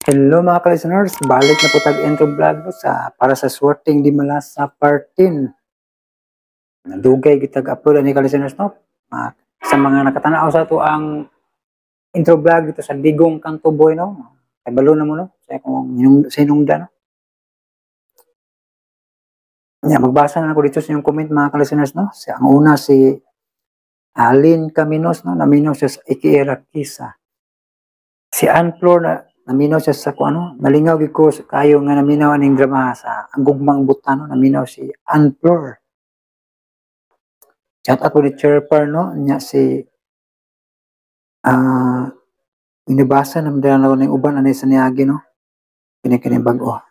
Hello, mga ka-listeners, balik na po tag intro vlog no, sa para sa Swerteng Di Malasa part 10. Nadugay kitag upload ani, ka-listeners, no. Sa mga nakatanaw sa ato ang intro vlog dito sa Digong Kanto Boy, no. Kay balo na mo, no, sa akong sa hinungdan, no. Ya, magbasa na ako dito sa inyong comment, mga ka-listeners, no. Ang una, si Alin Caminos, no, naminaw siya sa Ikiera Kisa. Si Ann Flor na naminaw siya sa kung ano, nalingaw gid ko kayo nga naminaw aning drama sa Ang Gugmang Butano, naminaw si Ann Flor. Shout out po ni Chairper, no, nya si inibasa na dala na ng uban ani sa niagi, no. Kini kini bag-o.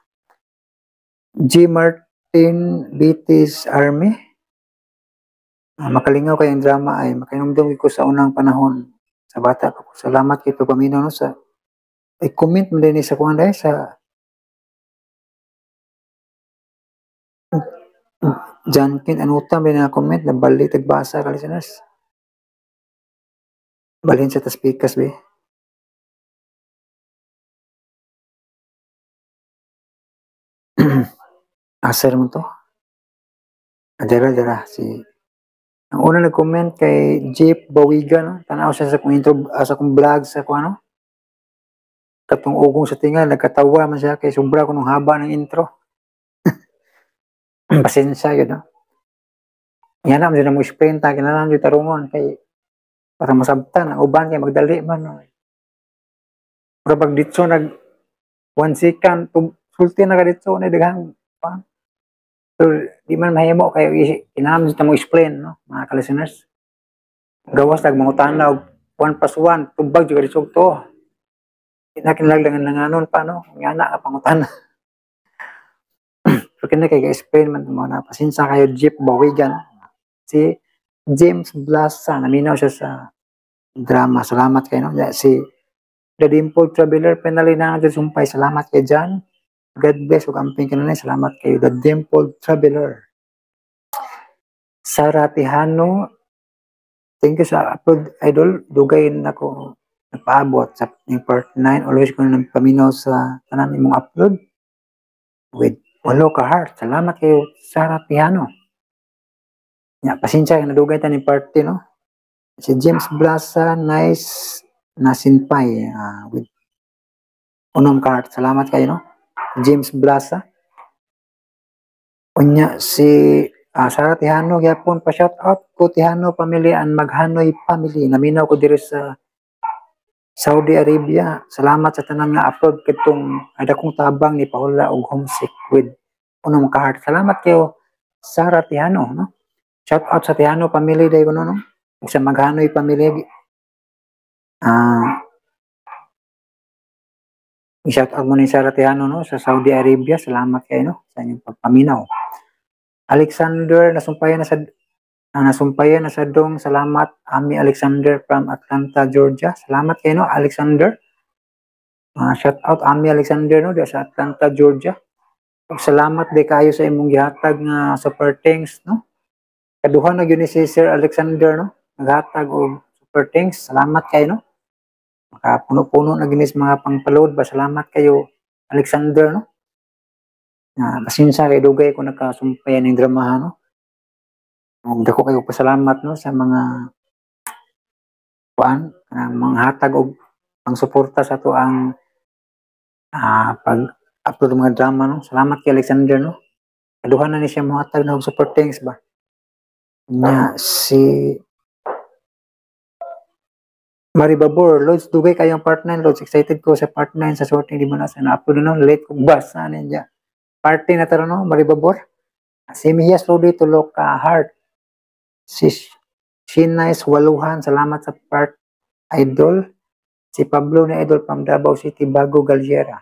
G Martin BTS Army. Makalingaw kay ang drama ay makainumdum ko sa unang panahon sa bata pa ko. Salamat kay paminaw, no, sa ay comment mo din sa kuan dahil sa Jankin Anuta may na comment na balik tagbasa ka, listeners. Balhin sa taspikas be. Asar mo to. Adara dara si ang una nag-comment kay Jeep Bawiga, no. Tanaw siya sa kong intro, sa kong vlog sa kung ano. Katong ugong sa tinga, nagkatawa man siya kay sobra ko nung haba ng intro. Pasensya yun, no? Yan na, na mo explain ta, kinahanglan jud tarungon kay para masabtan ang uban kay magdali man, no. Pero pag ditso nag 1 second, sulti na ka ditso ni daghang pa. So, di man mahimo kay kinahanglan jud ta mo explain, no, mga ka-listeners. Gawas nag mangutana og 1 plus 1, tubag jud ka ditso to. Kinakinahanglan nanganon pa, no, nga na ka pangutana. Pero kini kay explain man mo na, pasensya kayo, Jeep Bawigan. Si James Blasa, naminaw siya sa drama. Salamat kayo, no. Si The Dimple Traveler, penali na natin sumpay. Salamat kay Jan. God bless ug amping kanunay. Salamat kayo, The Dimple Traveler. Sara Tihano, thank you sa upload, idol. Dugay na ko nagpaabot sa yung part 9. Always ko na paminaw sa tanan imong upload. With walo ka heart. Salamat kayo, Sara Tihano. Ya, pasensya kay nadugay ta ni part 10, no. Si James Blasa, nice na sinpay, with unom ka heart. Salamat kayo, no. James Blasa. Unya si Sara Tihano gyapon, pa shout out ko Tihano family and Maghanoy family. Naminaw ko diri sa Saudi Arabia. Salamat sa tanan nga upload kadtong ay dakong tabang ni Paula og homesick with unom ka heart. Salamat kayo, Sara Tihano, no. Shout out sa Tihano family day kuno, no. Ug sa Maghanoy family. I-shout out mo ni Sara Tihano, no, sa Saudi Arabia. Salamat kayo, no, sa inyong pagpaminaw. Alexander nasumpayan na sa dong. Salamat, Ami Alexander from Atlanta, Georgia. Salamat kayo, no, Alexander. Shout out Ami Alexander, no, sa Atlanta, Georgia. Ug salamat di kayo sa imong gihatag nga super thanks, no. Kaduha na gyud ni si Sir Alexander, no, naghatag og super thanks. Salamat kayo, no. Makapuno-puno na gyud ni sa mga pangpaload ba. Salamat kayo, Alexander, no. Na pasensya kay dugay ko nakasumpayan ning dramaha, no. Ug dako kayo pasalamat, no, sa mga kuan kanang mga hatag og pangsuporta sa ato ang pag upload ng mga drama, no. Salamat kay Alexander, no. Kaduha na ni siya mohatag na og super thanks ba. Nya si Maribabor, Lods, dugay kayong part 9, Lods. Excited ko sa part 9 sa Swerteng Di Malasa. Na-upload na, no? Late kong basa niya. Part 10 na taro, no, Maribabor. Si Mihas Lodi, tulo ka heart. Si Shinais Waluhan, salamat sa part, idol. Si Pablo ni Idol from Davao City, Bago Galera.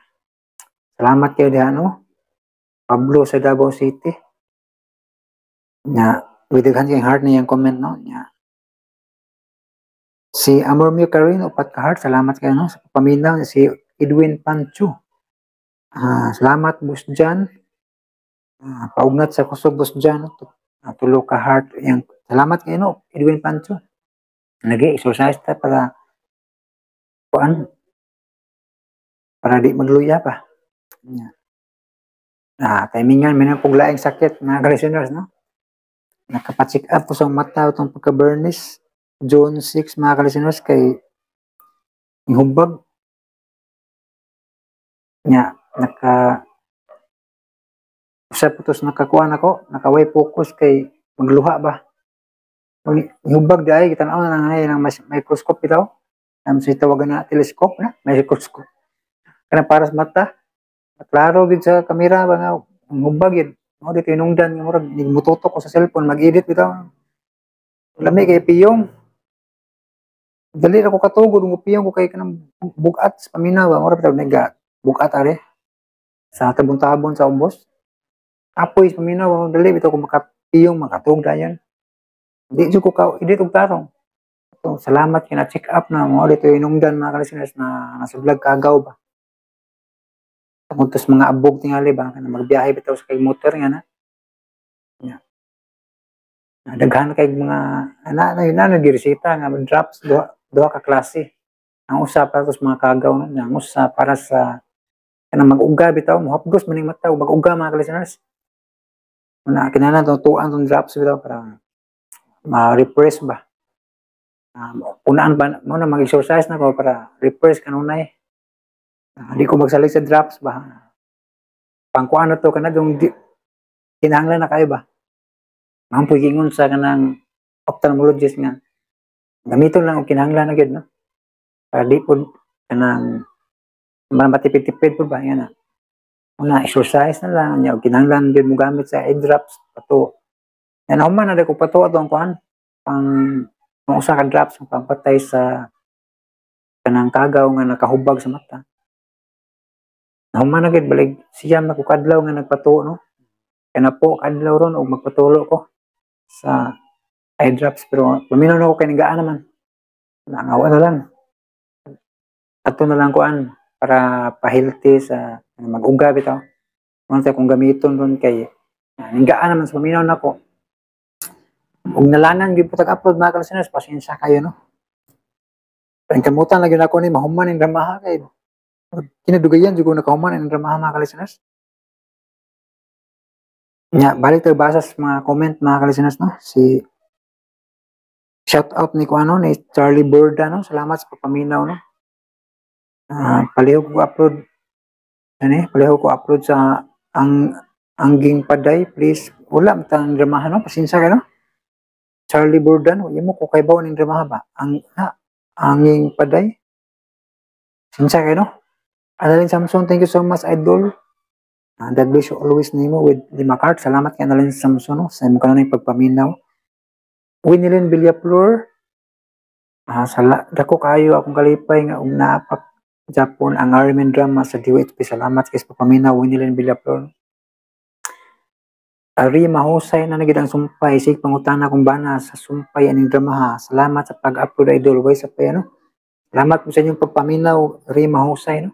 Salamat kayo diha, no. Pablo sa Davao City. Nya, with daghan kayong heart na yung comment, no. Nya. Si Amor Mio Karin, upat ka heart. Salamat kayo, no, sa paminaw. Si Edwin Pancho. Salamat, Boss Jan. Paugnat sa kusog, Boss Jan. No? Tulo ka heart. Yang, salamat kayo, no, Edwin Pancho. Lagi, exercise ta para kuan. Para di magluya pa. Yeah. Ah, timingan may nang puglaing sakit, mga listeners, no? Nakapa-check up ko sa mata itong pagka-Bernis June 6, mga listeners, kay hubag nya naka usa po tos nakakuha nako, nakaway focus kay magluha ba. Hubag di kita na na ng microscope bitaw, sa tawagan na telescope na microscope kana para sa mata, klaro gid sa kamera ba nga ang hubag gid mo dito inungdan nga murag mututok ko sa cellphone mag-edit bitaw. Lami kay piyong, dali ra ko katugod mo, piyong ko kay kanang bugat sa paminaw ba, murag bitaw naga bugat are sa tabon-tabon sa ubos, kapoy sa paminaw. Dali bitaw ko makapiyong, makatug dayon, di jud ko ka edit og tarong. So, salamat kay na check up na mo dito inungdan, mga listeners, na nasa vlog kagaw ba tungod sa mga abog tingali ba kana magbiyahe bitaw sa kay motor nga na. Yeah. Daghan kay mga ana na yun na nagireseta nga drops, duha, duha ka klase. Ang usa para sa mga kagaw, no, ang usa para sa kanang mag-uga bitaw, mohapgos maning mata mag-uga, mga listeners. Una kinahanglan tutuan tong drops bitaw para ma-refresh ba. Unaan ba mo na mag-exercise na ko para refresh kanunay. Di ko magsalig sa drops ba. Pangkuan na to kana dong di, kinahanglan na kayo ba. Mampoy gingon sa kanang ophthalmologist nga gamiton lang og kinahanglan na gyud, no. Para di pud kanang matipid-tipid pud ba yan na. Una, exercise na lang nya og kinahanglan gyud mo gamit sa eye drops pato. Yan, human na ko pato atong kuan pang ang usa ka drops ang pampatay sa kanang kagaw nga nakahubag sa mata. Nahuman na gid, balik siyam na ko kadlaw nga nagpatuo, no. Kana po kadlaw ron og magpatulo ko sa eye drops, pero paminaw na ko kay nagaan naman. Nangawa na lang. Ato na lang kuan para pa-healthy sa mag-uga bitaw. Mo na kung gamiton ron kay ninggaan naman sa paminaw nako. Ug nalangan gyud po tag-upload, mga listeners, pasensya kayo, no. Kamutan lagi nako ni mahuman ning dramaha kay kinadugayan jud ko nakahuman ang dramaha, mga listeners. Nya, balik tayo basa sa mga comment, mga listeners, no. Si shout out ni ko ano ni Charlie Borda, no. Salamat sa pagpaminaw, no. Palihog ko upload ano eh, palihog ko upload sa ang Angging Paday, please. Wala man tang dramaha, no. Pasensya ka, no. Charlie Bordan, imo ko kay bawo ning dramaha ba? Ang ha, Anging Paday. Pasensya kayo, no. Annalyn Samson, thank you so much, idol. God bless you always nimo with lima card. Salamat kay Annalyn Samson, no, sa imong kanunay pagpaminaw. Winilyn Villaflor, sala, dako kayo akong kalipay nga ug naapak Japon ang RMN drama sa DOHP. Salamat kay sa pagpaminaw, Winilyn Villaflor. Ari mahusay na nagid ang sumpay sig pangutana kung bana sa sumpay aning drama ha. Salamat sa pag-upload, idol. Way sa pa, no. Salamat po sa inyong pagpaminaw, Ri Mahusay, no.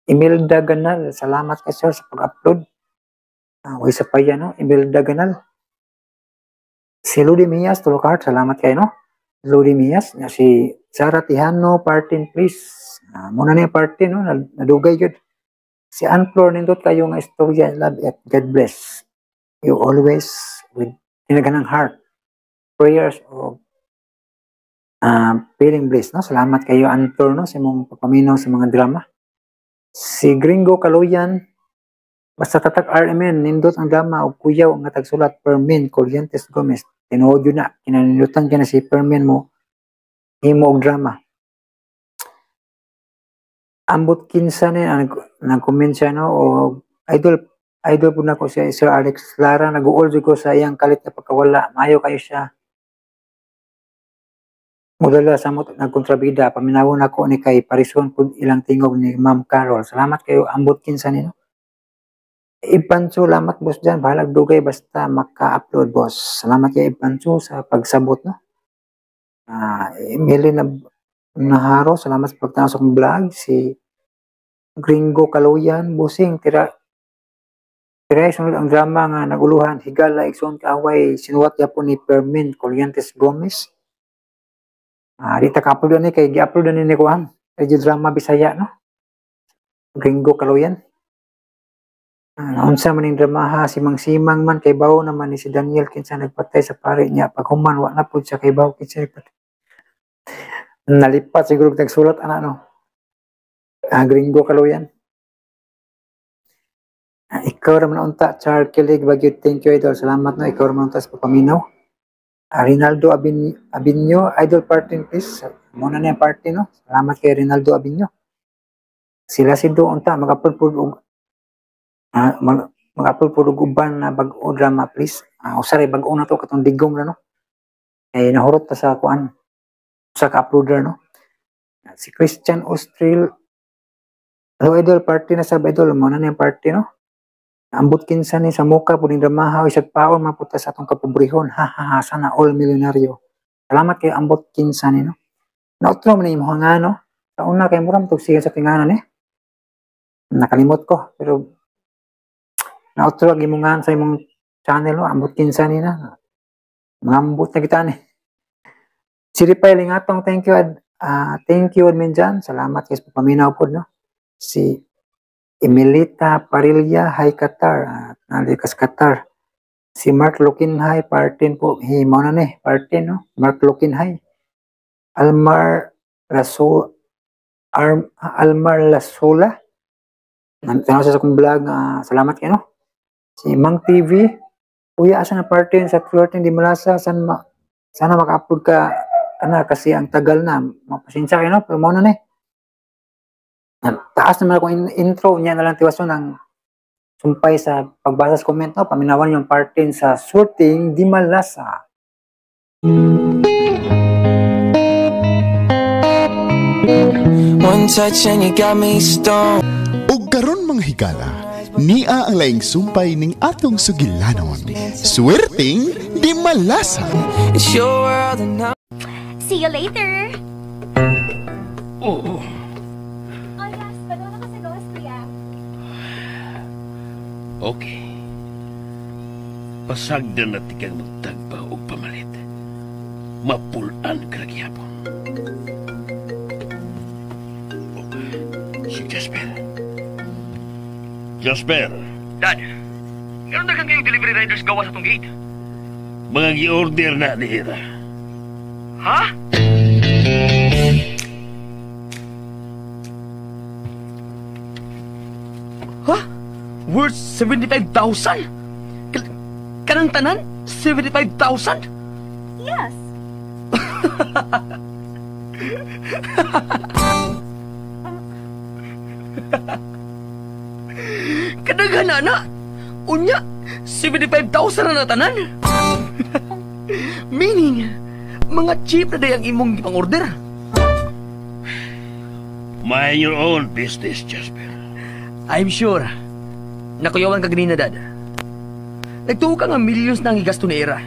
Imelda Ganal, salamat kay sir sa pag-upload. Way sa pa no. Imelda Ganal. Si Ludi Mias, tulo card, salamat kayo, no. Ludi Mias, nga si Sarah Tihano, partin please. Muna na yung party, no, nadugay gyud. Si Anflor, nindot kayo nga istorya, love it. God bless you always with tinaganang heart. Prayers o feeling bliss, no? Salamat kayo, Anflor, no, sa imong pagpaminaw sa mga drama. Si Gringo Kaluyan, basta tatak RMN, nindot ang drama og kuyaw ang tagsulat Fermin Collientes Gomez. Tinuod yun na, kinanindutan ka na si Fermin mo himo og drama. Ambot kinsa ni ang nag-comment siya, no, o idol idol po nako si Sir Alex Lara, nag-uol jud ko sa iyang kalit na pagkawala. Maayo kayo siya. Modala sa mo nagkontrabida, paminawon ako ni kay parison pud ilang tingog ni Ma'am Carol. Salamat kayo, ambot kinsa ni, no. Ipanso, salamat boss dyan. Bahalag dugay basta maka-upload, boss. Salamat kay Ipanso sa pagsabot, no. Emily na Naharo, salamat sa pagtanaw sa akong vlog. Si Gringo Kaluyan, busing, tira tira sunod ang drama nga naguluhan, Higala Igsoon Kaaway, sinuwat yapon ni Fermin Collientes Gomez. Di ta ka-upload ani kay gi-upload ani ni kuan. Radio Drama Bisaya, no. Gringo Kaluyan. Unsa man ning dramaha si Mang Simang man kay bawo naman ni si Daniel kinsa nagpatay sa pare niya paghuman wa na pud siya kay bawo kinsa nagpatay. Nalipat siguro nagsulat ana no. Gringo Kaluyan. Ikaw ra man unta Char Kilig Bagyo, thank you idol. Salamat no, ikaw ra man unta sa pagpaminaw. Rinaldo Abinyo, idol party please. Muna na yung party no. Salamat kay Rinaldo Abinyo. Sila si do unta mag-upload pud og mag-upload pud og uban na bag-o drama please. Usa ray bag-o na to katong digong ra no. Kay nahurot ta sa kuan sa ka-uploader no. Si Christian Austril, hello idol, party na sab idol, mo na yung party no. Ambot kinsa ni sa muka pud ning dramaha isag paon maputa sa atong kapobrehon. Ha ha ha, sana all milyonaryo. Salamat kay ambot kinsa ni no. Nautro man imong nga no. Sa una kay mura man siya sa tinganan eh. Nakalimot ko pero nautro ang imong sa imong channel no, ambot kinsa ni na. Mangambot na kita ni. Si Ripay Lingatong, thank you thank you admin Jan. Salamat kay sa paminaw pod no. Si Emilita Parilla, hi Qatar, nalikas Qatar. Si Mark Lukinhay, partin po, hi mo na ni, partin no, Mark Lukinhay. Almar Rasul, Almar Lasola, tanaw sa akong vlog, salamat kayo no. Si Mang TV, kuya asa na partin sa flirting di malasa, sana maka-upload ka ana kasi ang tagal na, mapasensya kayo no, pero mo na ni. Taas naman akong intro niya na lang tiwason ang sumpay sa pagbasa sa comment no, paminawan yung partin sa sorting di malasa. One touch and you got me stoned. Og karon mga higala, niya ang laing sumpay ning atong sugilanon. Swerteng di malasa. It's your world and I'm... See you later. Oo. Okay. Pasagdan na tikang magtagpa o pamalit. Mapulaan ka gyapon. Oh, si Jasper. Jasper! Dad, meron na kang kayong delivery riders gawa sa tong gate. Mga gi-order na nila. Ha? Ha? Worth 75,000? Kanang tanan? 75,000? Yes. Kadaghan na. Unya, 75,000 na natanan. Meaning, mga cheap na day ang imong pang-order. Mind your own business, Jasper. I'm sure. Nakuyawan ka ganina, Dad. Nagtuo ka nga millions na ang igasto ni Era.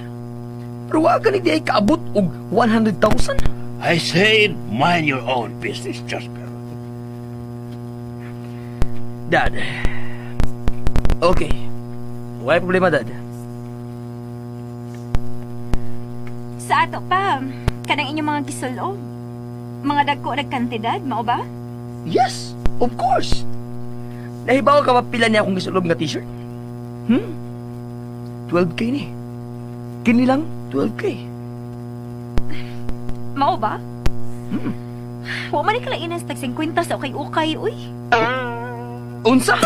Pero wag ka nagdi ay kaabot og 100,000. I said, mind your own business, Jasper. Dad. Okay. Wala problema, Dad. Sa ato pa, kanang inyong mga gisulob. Mga dagko nagkantidad, mao ba? Yes, of course. Nahibaw ka ba pila niya akong gisulob nga t-shirt? 12K ni. Kini lang, 12K. Mao ba? Wa man ni kalainan sa tag 50 sa ukay-ukay, uy. Unsa?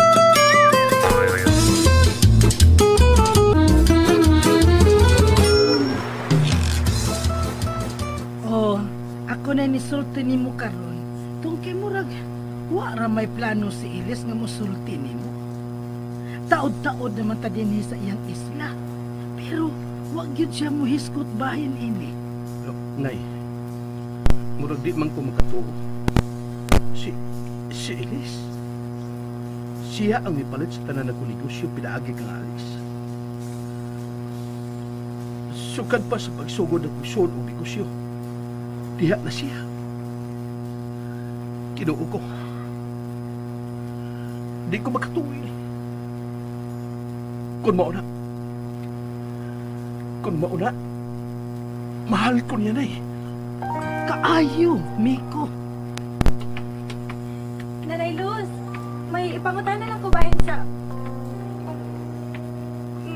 Oh, ako na nisulti nimo karon. Tungkay murag wa ra may plano si Ilis nga mosulti nimo. Taod-taod naman ta dinhi sa iyang isla. Pero wa gyud siya mohiskot bahin ini. Nay, murag di man ko makatuo. Si Ilis. Siya ang mipalit sa tanan na negosyo pinaagi kang Alex. Sukad pa sa pagsugod ng kusod o negosyo. Diha na siya. Kinuo ko. Di ko makatuwi. Kung mauna, mahal ko niya na eh. Kaayo, Miko. Nanay Luz, May ipangutana lang ko bahin sa...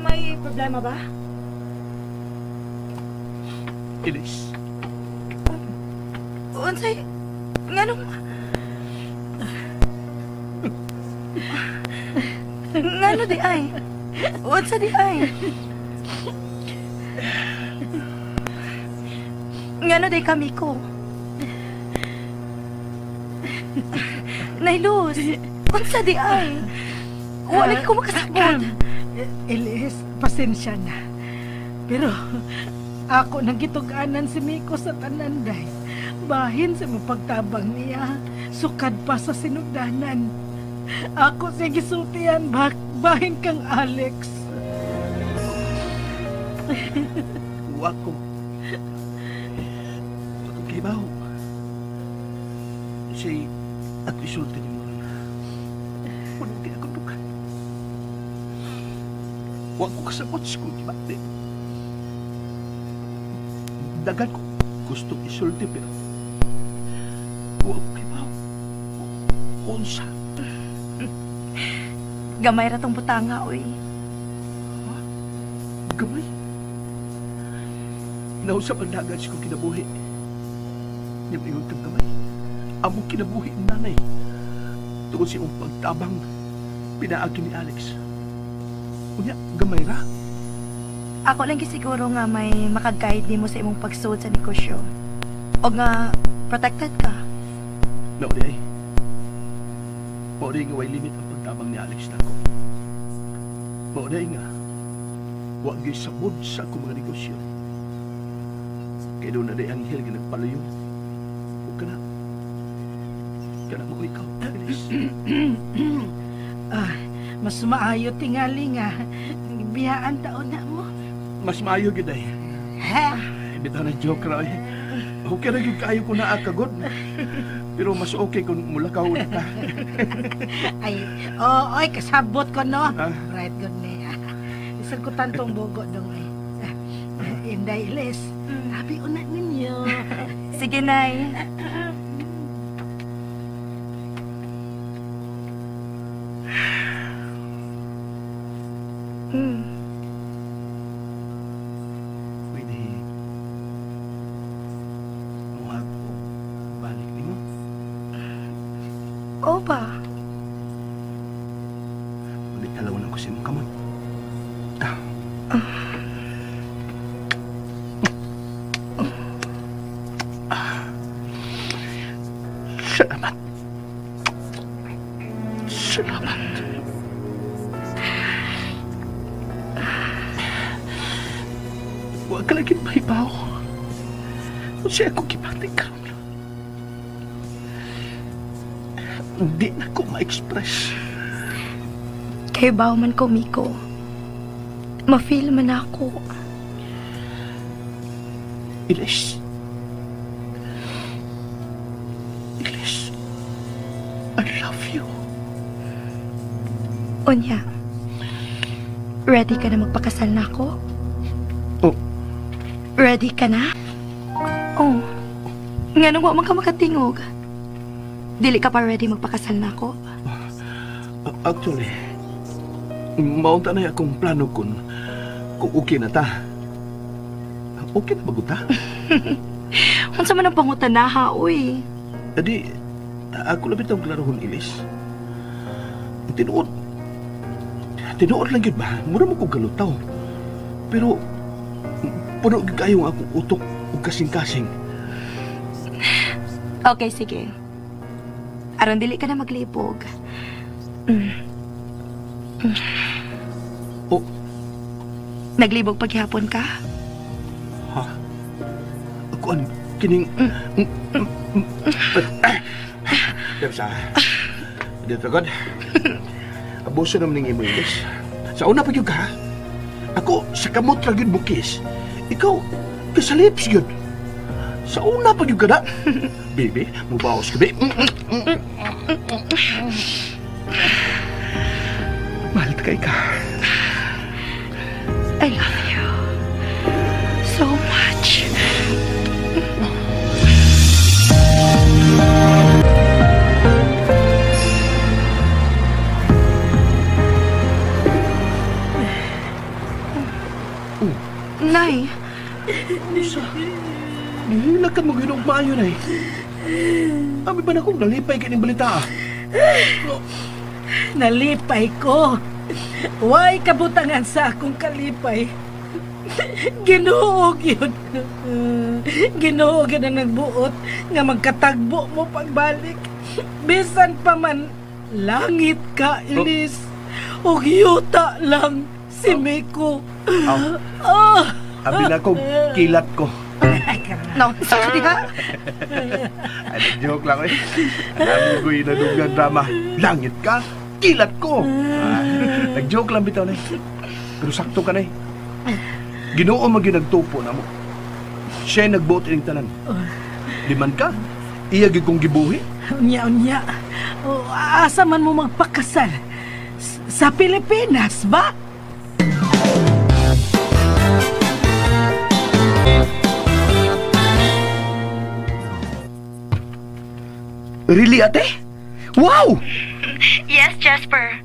May problema ba? Elise. Unsay? Nganong... Ngano di ay? Unsa di ay? Ngano di kami ko? Nailuz, unsa di ay? Wala ko makasabot. Elise, pasensya na. Pero ako nang gitug-anan si Miko sa tanan day. Bahin sa mapagtabang niya, sukad pa sa sinugdanan. Ako siya gisultihan, bahin kang Alex. Wako. Wako kay baho. Siya ako isulti ni mo. Puno kay akong dukan. Wako kasabot sa kong gibati. Dagan ko gusto isulti pero wako kay baho. Unsa. Gamay ra tong butanga, oy. Ha? Gamay? Nausap ang dagan sa kong kinabuhi. Niyam ingon kang gamay. Among kinabuhi nanay. Tungod sa iyong pagtabang, pinaagi ni Alex. Unya, gamay ra. Ako lang gisiguro nga may makag-guide nimo sa imong pagsuod sa negosyo. O nga, protected ka. Nauli ay. Mauli nga way limit ang pagtabang ni Alex nako. Mauli nga, wa gyud sabod sa akong mga negosyo. Kaya doon na di anghel nga nagpalayo. O kana, kana mo ikaw, Elise. Mas maayo tingali nga. Biyaan taon na mo. Mas maayo gyud ay. Ha? Bitaw na joke ra. Okay ra gyud kaayo ko naa kagod. Pero mas okay kung mulakaw na ka. Ay, oo, oy, kasabot ko no. Ah? Right good niya. Isang ko tantong bugo dong ay. Inday Ilis, happy una ninyo. Sige, Nay. Pwede muhag o balik nimo? Oo ba? Ulit talawan ako sa imong kamot. Salamat. Salamat. Huwag ka lagi mahibaw. Kasi ako gibating karon. Hindi na ko ma-express. Kay baw man ko, Miko. Ma-feel man ako. Elise. Elise. I love you. Unya, ready ka na magpakasal na ako? Oh. Ready ka na? Oh. Nganong wa man ka makatingog? Dili ka pa ready magpakasal na ako? Actually, maunta na akong plano kung okay na ta. Okay na ba ta? Unsa man ang pangutanaha, uy? Adi, ako labit ang klarohon, Elise. Tinuod. Tinuod lang yun ba? Mura mo kong galutaw. Pero, puno kayo ang akong utok o kasing-kasing. Okay, sige. Aron dili ka na maglibog. Oh. Naglibog paghihapon ka? Ha? Kuan, kining... Dito sa... Dito, God. Abuso naman ng imo, Elise. Sa una pa yun ka, ako, sa kamot lang yun bukis. Ikaw, ka sa lips yun. Sa una pa yun ka na. Baby, mubaos ka, baby. Mahal ta kay ka. I love you so much. Nay, Nihila ka mo ginog maayo na eh. Abi ba na kong nalipay ka ng balita ah? Nalipay ko. Way kabutangan sa akong kalipay. Ginoo yun. Ginoo yun ang nagbuot nga magkatagbo mo pagbalik. Bisan pa man langit ka, Ilis. O yuta lang si Miko. Aw, Ah! abi na kong kilat ko. no, sa ka diha. Ay, nag-joke lang eh. Ang dami ko yung nadugang drama. Langit ka, kilat ko. Ah, nag-joke lang bitaw na eh. Pero sakto ka na eh. Ginoo man gyud nagtupo na mo. Siya nagbuot ining tanan. Di man ka, iya gyud kong gibuhi. Unya, unya. O, asa man mo magpakasal? Sa Pilipinas ba? Really, ate? Wow! Yes, Jasper.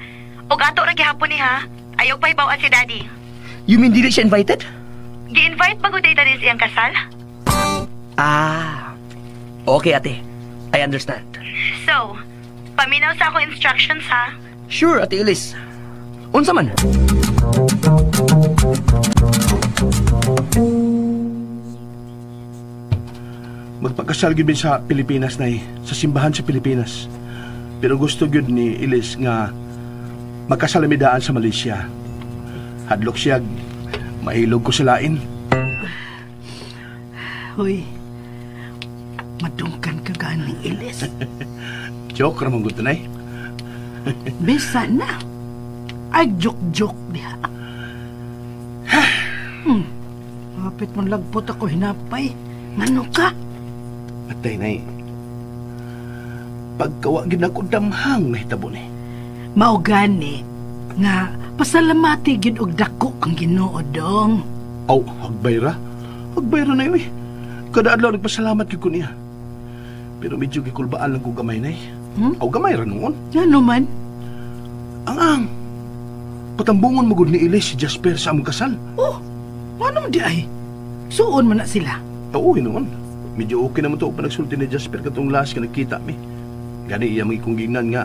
Og ato ra gihapon ni ha. Ayaw pa hibaw si Daddy. You mean dili siya invited? Gi-invite ba ko data ni siyang kasal? Ah. Okay, ate. I understand. So, paminaw sa akong instructions ha. Sure, Ate Elise. Unsa man? Magpakasal gyud mi sa Pilipinas nay, sa simbahan sa Pilipinas. Pero gusto gyud ni Elise nga magkasal mi daan sa Malaysia. Hadlok siya, mahilog ko sa lain. Hoy, madungkan ka ganing Ilis. Joke ra man gud nay. Bisan na. Ay, joke-joke diha. Hapit man lagpot ako hinapay. Ngano ka? Atay nay. Pagkawa gid nako damhang nahitabo ni. Mao gani nga pasalamati gid og dako ang Ginoo dong. Aw, hagbay ra. Hagbay ra na eh. Kada adlaw nagpasalamat gyud ko niya. Pero medyo gikulbaan lang ko gamay nay. Hmm? Aw gamay ra noon. Ngano man? Ang. Patambungon mo gud ni Elise si Jasper sa among kasal. Oh, ngano man di ay? Suon man na sila. Oo, noon. Medyo okay naman to pa nagsulti ni Jasper katong last nga nagkita mi. Gani iya mga ikong gingnan nga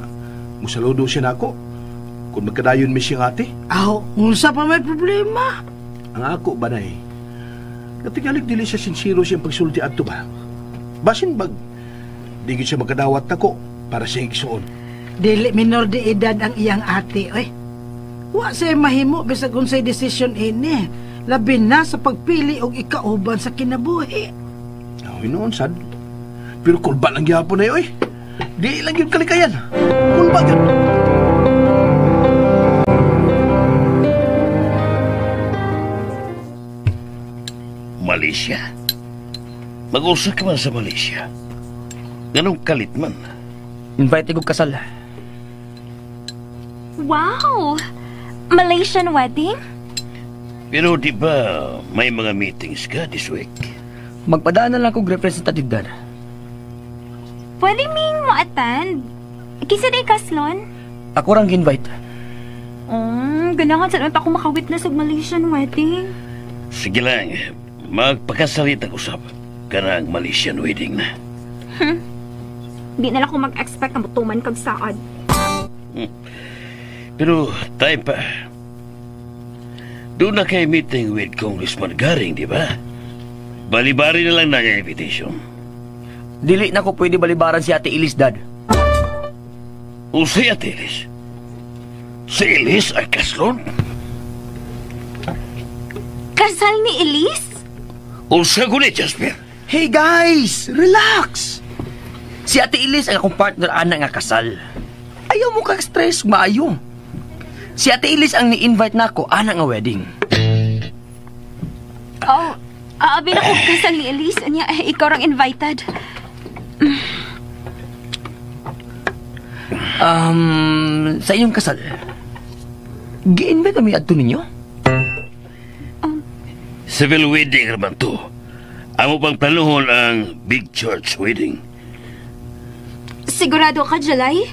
musaludo siya nako. Kung magkadayon mi siyang ate, Aw, unsa pa may problema? ang ako ba nay? Katingalig dili siya sinsiro siyang pagsulti adto ba? Basin bag di gyud siya magkadawat nako para sa igsuon. Dili minor de edad ang iyang ate, oy. Wa siya mahimo bisag unsay desisyon ini. Labi na sa pagpili og ikauban sa kinabuhi. Aw, noon sad. Pero kulba lang gyapon na oy. Di lang gyud kalikayan. Kulba gyud. Malaysia? Mag-usa ka man sa Malaysia. Ganong kalit man. Invite ko kasal. Wow! Malaysian wedding? Pero di ba may mga meetings ka this week? Magpadaan na lang kog representative dad. Pwede ming mo-attend? Kisa day kaslon? Ako rang invite. Oh, ganahan sa pa ako makawitness og Malaysian wedding. Sige lang, magpakasalita ko usap. Kanang Malaysian wedding na. Di na lang ko mag-expect na mutuman kag saad. Pero time pa. Doon na kay meeting with Congressman Garing, di ba? Balibari na lang na ang invitation. Dili na ko pwede balibaran si Ate Elise, dad. O si Ate Elise? Si Elise ay kaslon? Kasal ni Elise? O sa guni, Jasper? Hey guys, relax. Si Ate Elise ang akong partner ana nga kasal. Ayaw mo kag stress, maayo. Si Ate Elise ang ni-invite nako ana nga wedding. Oh, aabi na ko kasal ni Elise. Anya, eh, ikaw rang invited. Sa inyong kasal, gi-invite kami adto ninyo? Civil wedding naman to. Amo pang planuhon ang big church wedding. Sigurado ka, Jalay?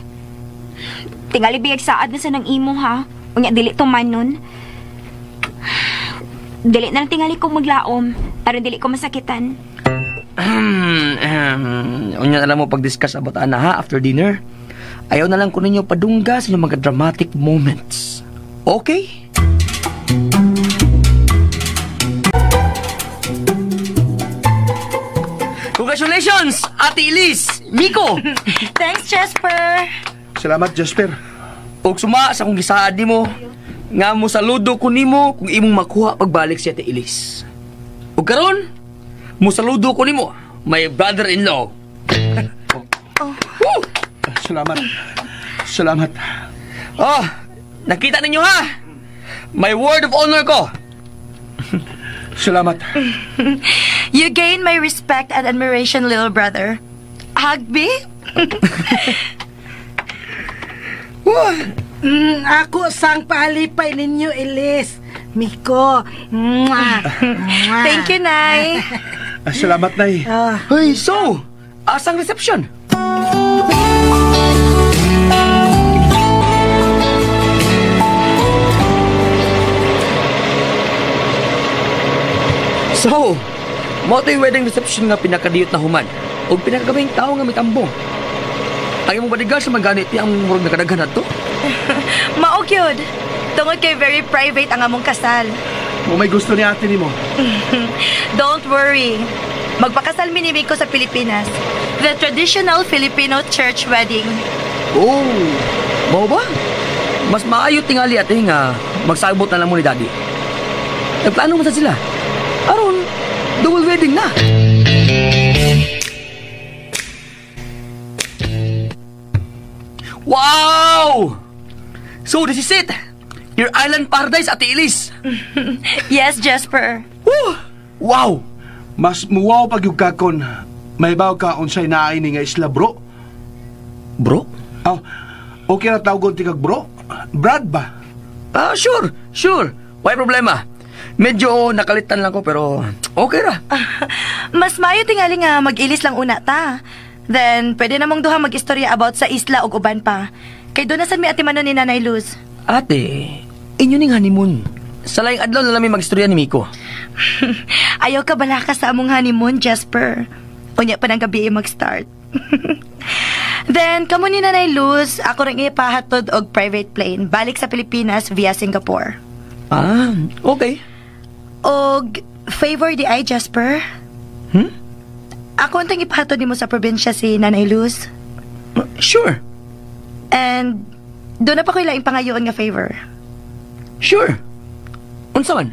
Tingali biyag saad na sa nang imo, ha? Unya, dili tuman nun. Dili na lang tingali kong maglaom aron dili ko masakitan. Unya na lang mo pag-discuss about ana ha after dinner. Ayaw na lang ko ninyo padungga sa inyong mga dramatic moments. Okay? Congratulations, Ate Elise! Miko! Thanks, Jasper! Salamat, Jasper. Og suma sa kong gisaad nimo, nga mo saludo ko nimo kung imong makuha pagbalik si Ate Elise. Ug karon, mo saludo ko nimo, my brother-in-law. Oh. Woo! Salamat. Salamat. Oh, nakita ninyo ha? My word of honor ko. Salamat. You gain my respect and admiration, little brother. Hug me? Ako sang paalipay ninyo, Elise. Miko. Mwah. Mwah. Thank you, Nay. Salamat, Nay. Hey, so, asang reception? So, mao to'y wedding reception nga pinakadiyot na human ug pinakagaming tao nga mitambong. Ang imong bodyguard sa maganit ang murag nakadaghan adto. Mao gyud. Tungod kay very private ang among kasal. Mo may gusto ni ate nimo. Don't worry. Magpakasal mi ni Miko sa Pilipinas. The traditional Filipino church wedding. Oh, mao ba? Mas maayo tingali ate nga magsabot na lang mo ni Daddy. Nagplano mo sa sila. Aron, double wedding na. Wow! So this is it! Your island paradise, Ate Elise! Yes, Jasper. Woo! Wow! Mas muwaw pag yung kakon. May baw ka unsay naay ni nga isla, bro. Bro? Oh, okay na tawgon tikag bro? Brad ba? Ah, sure, sure. Why problema? Medyo nakalitan lang ko pero okay ra. Mas maayo tingali nga mag-ilis lang una ta. Then, pwede namong duha mag-istorya about sa isla ug uban pa. Kay doon na sad mi ate manon ni Nanay Luz. Ate, inyo ning honeymoon. Sa laing adlaw na lang mi mag-istorya ni Miko. Ayaw ka bala ka sa among honeymoon, Jasper. Unya pa ng gabi mag-start. Then, kamo ni Nanay Luz, ako rin ipahatod og private plane balik sa Pilipinas via Singapore. Ah, okay. Og favor di ay, Jasper. Hmm? Ako ang ipahatod nimo sa probinsya si Nanay Luz. Sure. And doon na pa ko'y laing pangayoon nga favor. Sure. Unsa man?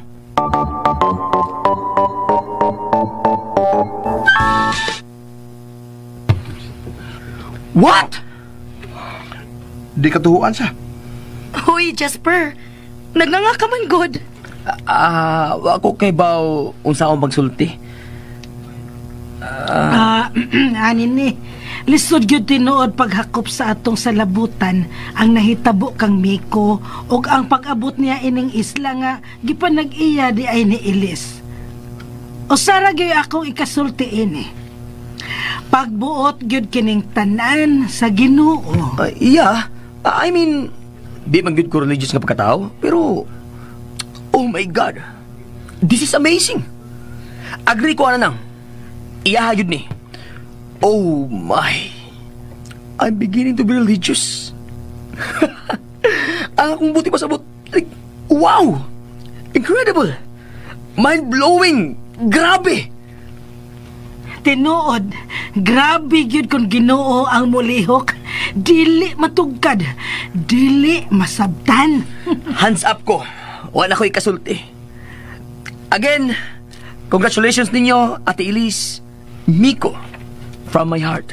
What? Di katuhuan sa. Huy, Jasper. Nagnganga ka man, good. Ako kay baw unsa akong pagsulti. Ani ni, lisod gyud tinuod paghakop sa atong salabutan ang nahitabo kang Miko ug ang pag-abot niya ining isla nga gipanag-iya di ay ni Elise. Usara gyud akong ikasulti ini. Pagbuot gyud kining tanan sa Ginoo. Yeah, I mean, di man gyud ko religious nga pagkatao, pero oh my God, this is amazing. Agree ko ana nang. Iyaha yun ni. Oh my, I'm beginning to be religious. Ang akong buti pasabot, like, wow! Incredible! Mind-blowing! Grabe! Tinuod, grabe gyud kung Ginoo ang mulihok. Dili matugkad, dili masabtan. Hands up ko. Wala ko'y kasulti. Again, congratulations ninyo, Ate Elise, Miko, from my heart.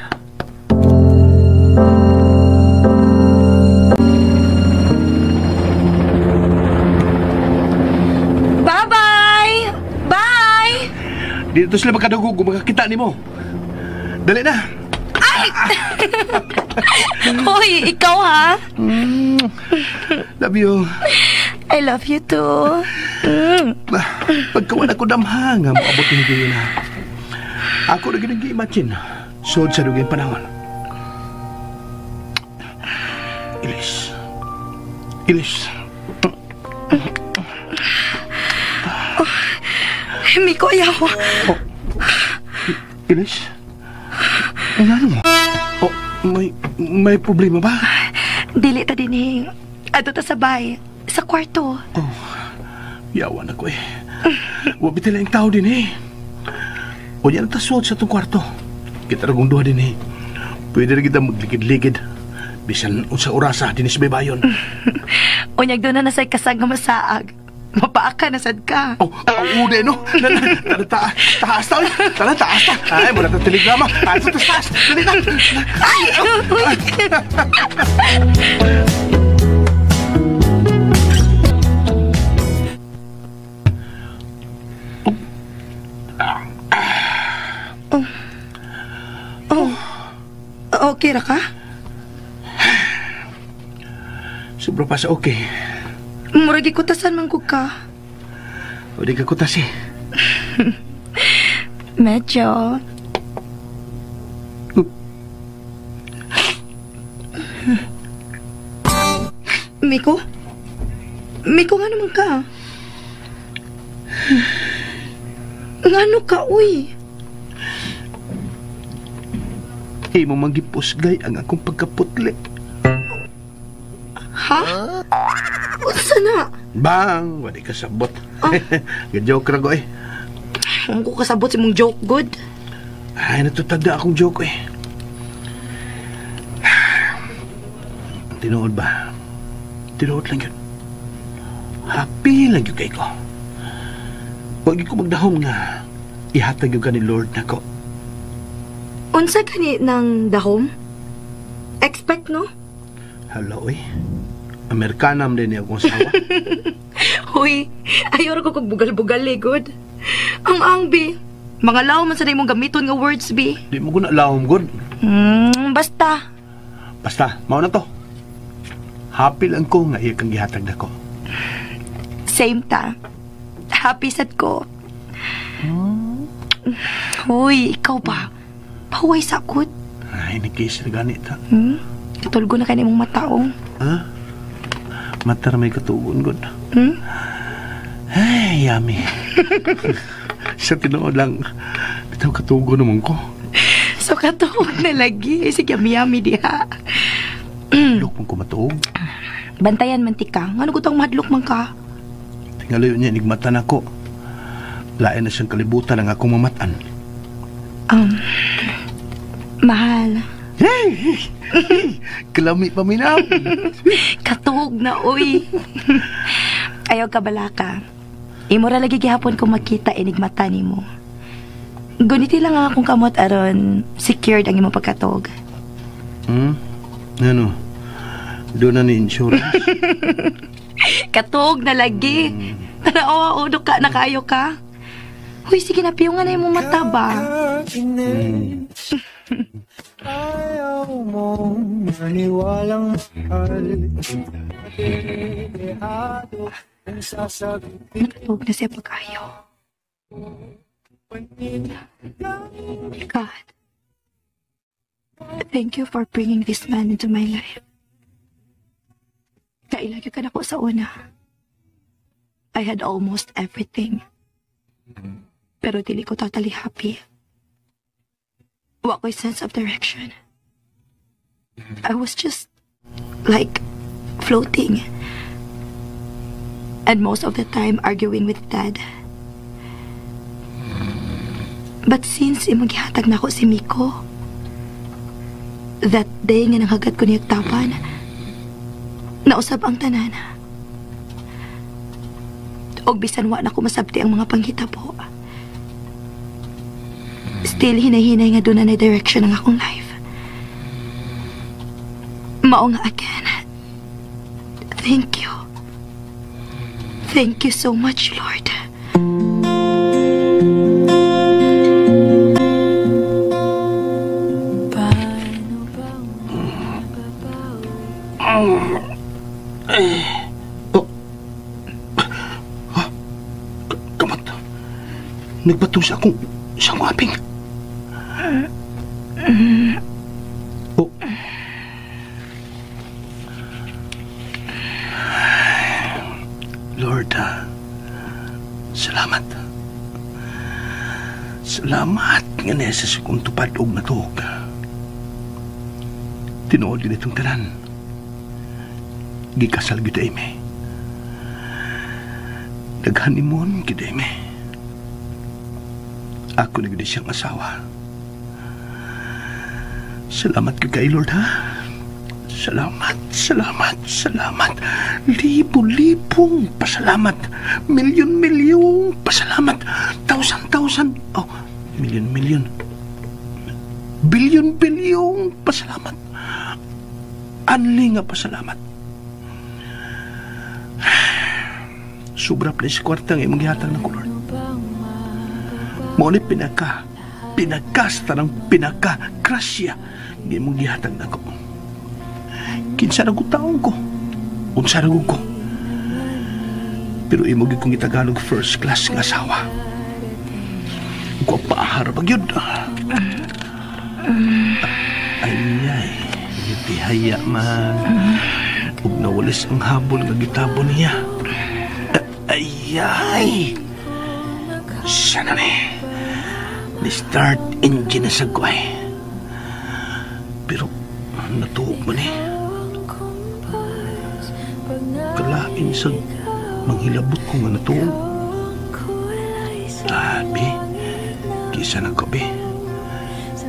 Bye-bye! Bye! Dito sila magkadugog kung makakita nimo. Dali na. Ay! Hoy, ikaw ha? Love you. I love you too. Pagkawan ako damha nga moabot ni gayon ha. Ako na gid gi-imagine. Sod sa dugay panahon. Elise. Elise. Oh. Miko, ayaw. Oh. Ilis? Ano mo? Oh, may problema ba? Dili ta din eh. Ato ta sabay. Sa kwarto. Oh, yawan ako eh. Wa bitay laing tao din eh. O yan ta suot sa itong kwarto. Kita ra kong duha din eh. Pwede rin kita magligid-ligid. Bisan unsa orasa din sa baybayon. Unyag doon na nasa'y kasag nga masaag. Mapaaka na sad ka. Oh, oh, ude no. Tara, taas ta. Tara, taas ta. Ay, muna ta telegrama. Ay, taas, taas. Dali na. Ay! Oh. Oh. Okay ra ka? Sobra pa sa okay. Murag ikutasan man ko ka. O di ka kutas eh. Medyo. Miko? Miko, nga naman ka? Ngano ka, uy? Imo manggipusgay ang akong pagkaputli. Ha? Unsa na? Bang! Wala ka sabot. Oh. Ga-joke ra ko eh. Ang ko kasabot sa imong joke, good. Ay, natutagda akong joke eh. Tinuod ba? Tinuod lang yun. Happy lang yun kay ko. Huwag ko magdahom nga. Ihatag yun ka ni Lord na ko. Unsa gani ng dahom? Expect, no? Hello, eh. Amerikana man din akong asawa. Huy, ayaw ra ko kog bugal-bugal eh, good. Ang bi. Mga law man sa imong gamiton nga words, bi. Di mo ko na lawom, good. Basta. Basta, mao na to. Happy lang ko nga iya kang gihatag nako. Same ta. Happy sad ko. Huy, ikaw ba? Pahuway sakot. Ay, nagkis na ganit ha. Katulgo na ka nimong mataong. Ha? Mata may katugon, good. Ay, yummy. Sa tinuod lang, bitaw katugon naman ko. So katuog na lagi. Sige, yummy diha. Lok man ko matuog. Bantayan man tika. Ngano ko tong mahadlok man ka? Tingalayo niya, enigmatan ako. Lain na siyang kalibutan ang akong mamatan. Mahal. Hey! Kalami pa minaw. Katuog na, uy. Ayaw ka balaka. Imo ra lagi gihapon kung makita enigmata nimo. Guniti lang ang akong kamot aron secured ang imong pagkatuog. Ano? Doon na ni insurance. Katuog na lagi. Tanawa, udo ka, nakaayo ka. Uy, sige na, piyungan na imong mata ba? Ayaw mong maniwalang mahal. Nakatuog na siya pag-ayaw. God, thank you for bringing this man into my life. Kailagyo ka na ko sa una. I had almost everything. Pero dili ko totally happy. Wa ko'y sense of direction. I was just like floating. And most of the time arguing with Dad. But since imong gihatag na ako si Miko, that day nga nanghagat ko niyag tapan, nausab ang tanan. Og bisan wa na ko masabti ang mga panghitabo. Still hinay-hinay nga doon na direction ang akong life. Mao nga again. Thank you. Thank you so much, Lord. Oh. Ha? Kamot. Nagbatong sa akong aping. Oh. Lord, salamat. Salamat nga nasa sa kong tupad og natuog. Tinuod yun itong tanan. Gikasal gyud ime. Nag-honeymoon gyud ime. Ako na gyud siyang asawa. Salamat gyud kay Lord, ha? Salamat, salamat, salamat. Libo-libong pasalamat. Milyon-milyong pasalamat. Thousand-thousand. Oh, milyon-milyon. Bilyon-bilyong pasalamat. Anli nga pasalamat. Sobra pa sa kwarta ng imong gihatag na ko, Lord. Mao ni pinakasta ng pinaka-grasya ng imong gihatag na ko. Kinsa na ko taong ko, unsa na ko. Pero imo gyud kong gitagalog first class nga asawa. Gwapahar ba gyud? Ay, gitihaya man. Ug nawalis ang habol nga gitabon niya. Ay, sana ni. Ni-start engine na sa guay. Pero natuog man eh. Kalain sa manghilabot ko nga natuog. Abi, kisa na ko, be.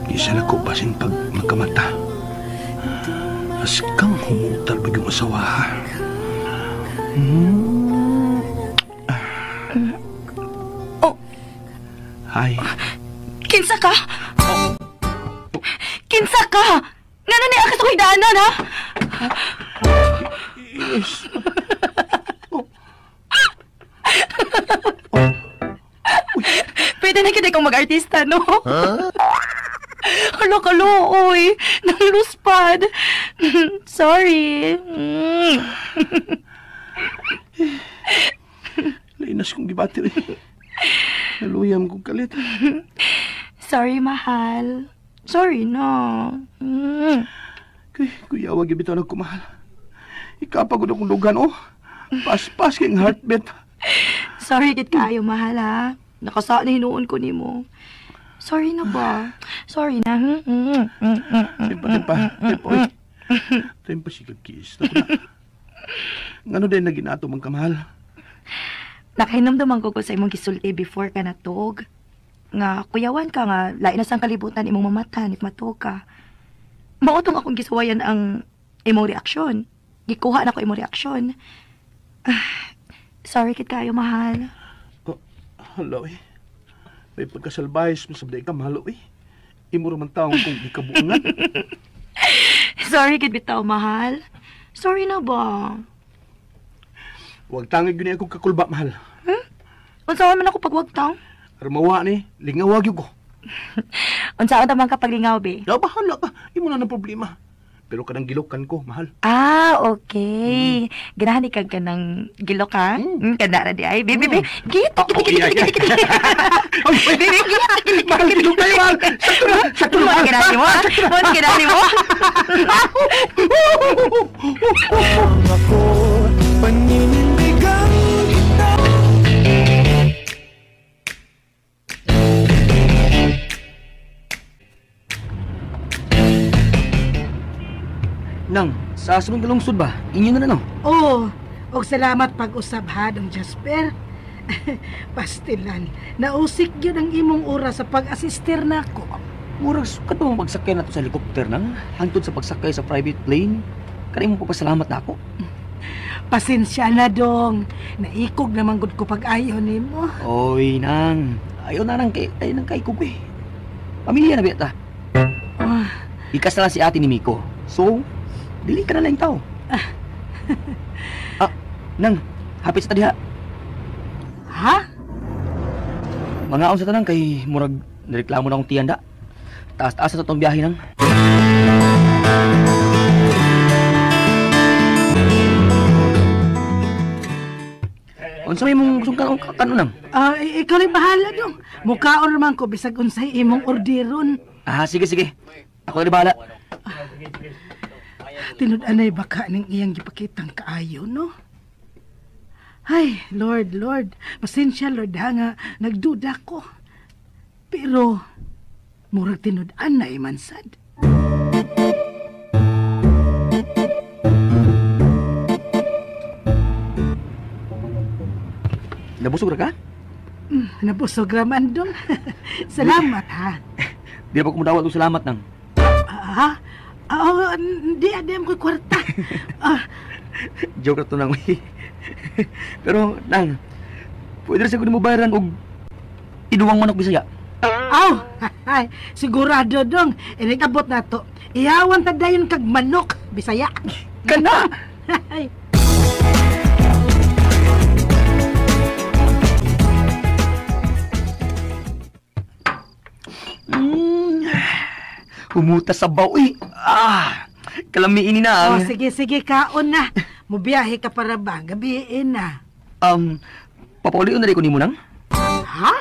Kisa na ko basin pag magkamata. As kang humutal ba yung asawa, ha? Oh. Hi. Kinsa ka? Kinsa ka? Ngano ni akas ako'y daanan, ha? Yes. Pwede na kita kong mag-artista, no? Huh? Hala ka, oy. Naluspad. Sorry. Lainas kong gibati rin. Naluyam kong kalit. Sorry, mahal. Sorry, no. Kuya, wag ibitaw nagkumahal. Ikapagod akong dugan, oh. Paspas kayong heartbeat. Sorry, kit kaayo, mahal, ha. Nakasa na hinuon ko nimo. Sorry na ba? Sorry na. Tempa, tempa. Tempa siya kiss. Ngano din na ginato mang kamahal? Nakahinumduman ko sa imong gisulti before ka natug. Nga, kuyawan ka nga, lain na sang kalibutan imong mamatan if matuog ka. Mao tong akong gisuwayan ang imong reaksyon. Gikuha na ko imong reaksyon. Sorry kit kayo, mahal. Oh, hello eh. May pagkasalbayas mo sabday ka, mahalo eh. Imo raman taong kong gikabuangan. Sorry kit bitaw, mahal. Sorry na ba? Huwag tangig yun akong kakulba, mahal. Hmm? Unsa man ako pagwagtang? Armawa ni, lingawag yun ko. Unsa man kapag lingaw, be? Ya, bahala ka. Imo na ng problema. Pero kanang gilokan ko, mahal. Ah, okay. Ganahan ikag ka ng gilok, ha? Kanda na di ay. Baby, baby. Gito, gito, gito, gito, gito. Baby, gito, gito. Mahal, gilok tayo, mahal. Sakto na, sakto na. Mo ganahan mo, ha? Mo ganahan mo. Ako, paninindigan kita. Nang, sa sunod na lungsod ba? Inyo na na, no? Oo. Og salamat pag-usab ha, Dong Jasper. Pastilan, nausik yun ang imong oras sa pag-asistir na ako. Murag, sukat mo pagsakay na to sa helicopter, nang? Hangtod sa pagsakay sa private plane. Kaya mo papasalamat na ako. Pasensya na, Dong. Naikog naman gud ko pag-ayo nimo. Oy, nang. Ayaw na nang kay, ay nang kaikog eh. Pamilya na bita. Ah. Ikas na lang si ate ni Miko. So, dili ka na lang tao. Ah, nang, hapit sa diha. Ha? Mga sa tanang kay murag nireklamo na akong tiyanda. Taas-taas na totoong biyahe nang. Unsa may imong sungkan kano nang? Ah, ikaw rin bahala dong. Mukaon naman ko bisag unsay imong orderon. Ah, sige sige. Ako rin bahala. Tinud-anay baka ning iyang gipakitang kaayo, no? Ay, Lord, Lord, pasensya, Lord, ha nga, nagduda ko. Pero murag tinud-an na imansad. Nabusog ra ka? Nabusog ra man dong. Salamat ha. Di ba ko mudawat og salamat nang? Ha? Oh, di adi ko kwarta. Joke ra to nang. Pero nang, pwede ra sa ko nimo bayaran og iduwang manok Bisaya. Aw, ay, sigurado dong. Inig-abot na to. Ihawan ta dayon kag manok Bisaya. Kana. Ay. Humuta sa baw eh. Ah, kalamiin ni na. Oh, sige, sige, kaon na. Mubiyahe ka para ba? Gabiin na. Papaulion na rin ko nimo nang? Ha?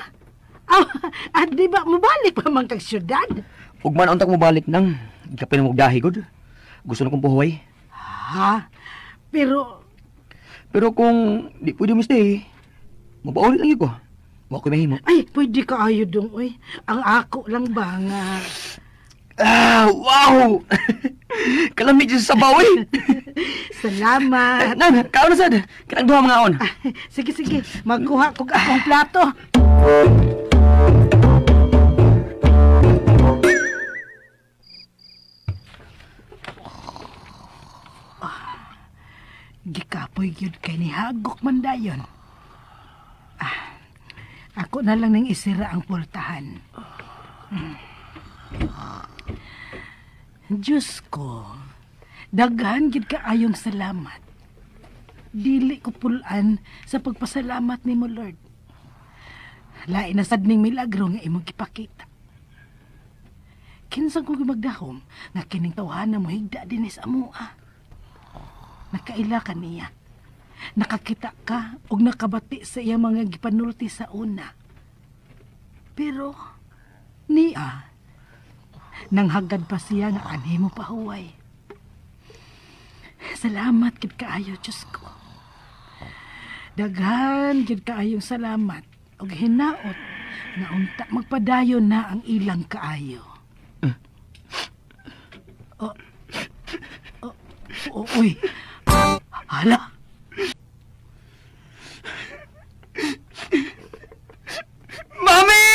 Oh, at di ba, mubalik pa man kag syudad? Ug man unta ko mubalik nang. Kapin mo biyahe gud. Gusto na kong puhuay. Ha? Pero kung di pwede mo stay, mapauli lang yun ko. Wa ko mahimo. Ay, pwede ka ayo dong, uy. Ang ako lang ba nga... Ah, wow! Kalami dyan sa sabaw, eh. Salamat. Nan, kaon na sad. Kanang duha mga on. Sige, sige. Magkuha kog akong plato. Gikapoy gyud kay ni hagok man dayon. Ah, ako na lang nang isira ang pultahan. Diyos ko, daghan gid kaayong salamat. Dili ko pulan sa pagpasalamat nimo, Lord. Lain na sad ning milagro nga imong gipakita. Kinsa ko magdahom nga kining tawhana mo higda dinhi sa amoa. Nakaila ka niya. Nakakita ka og nakabati sa iya mga gipanulti sa una. Pero niya nanghagad pa siya nga anhi mo pahuway. Salamat gid kaayo, Diyos ko. Daghan gid kaayong salamat og hinaot nga unta magpadayon na ang ilang kaayo. Oh, oh, oh, uy. Hala. Mami!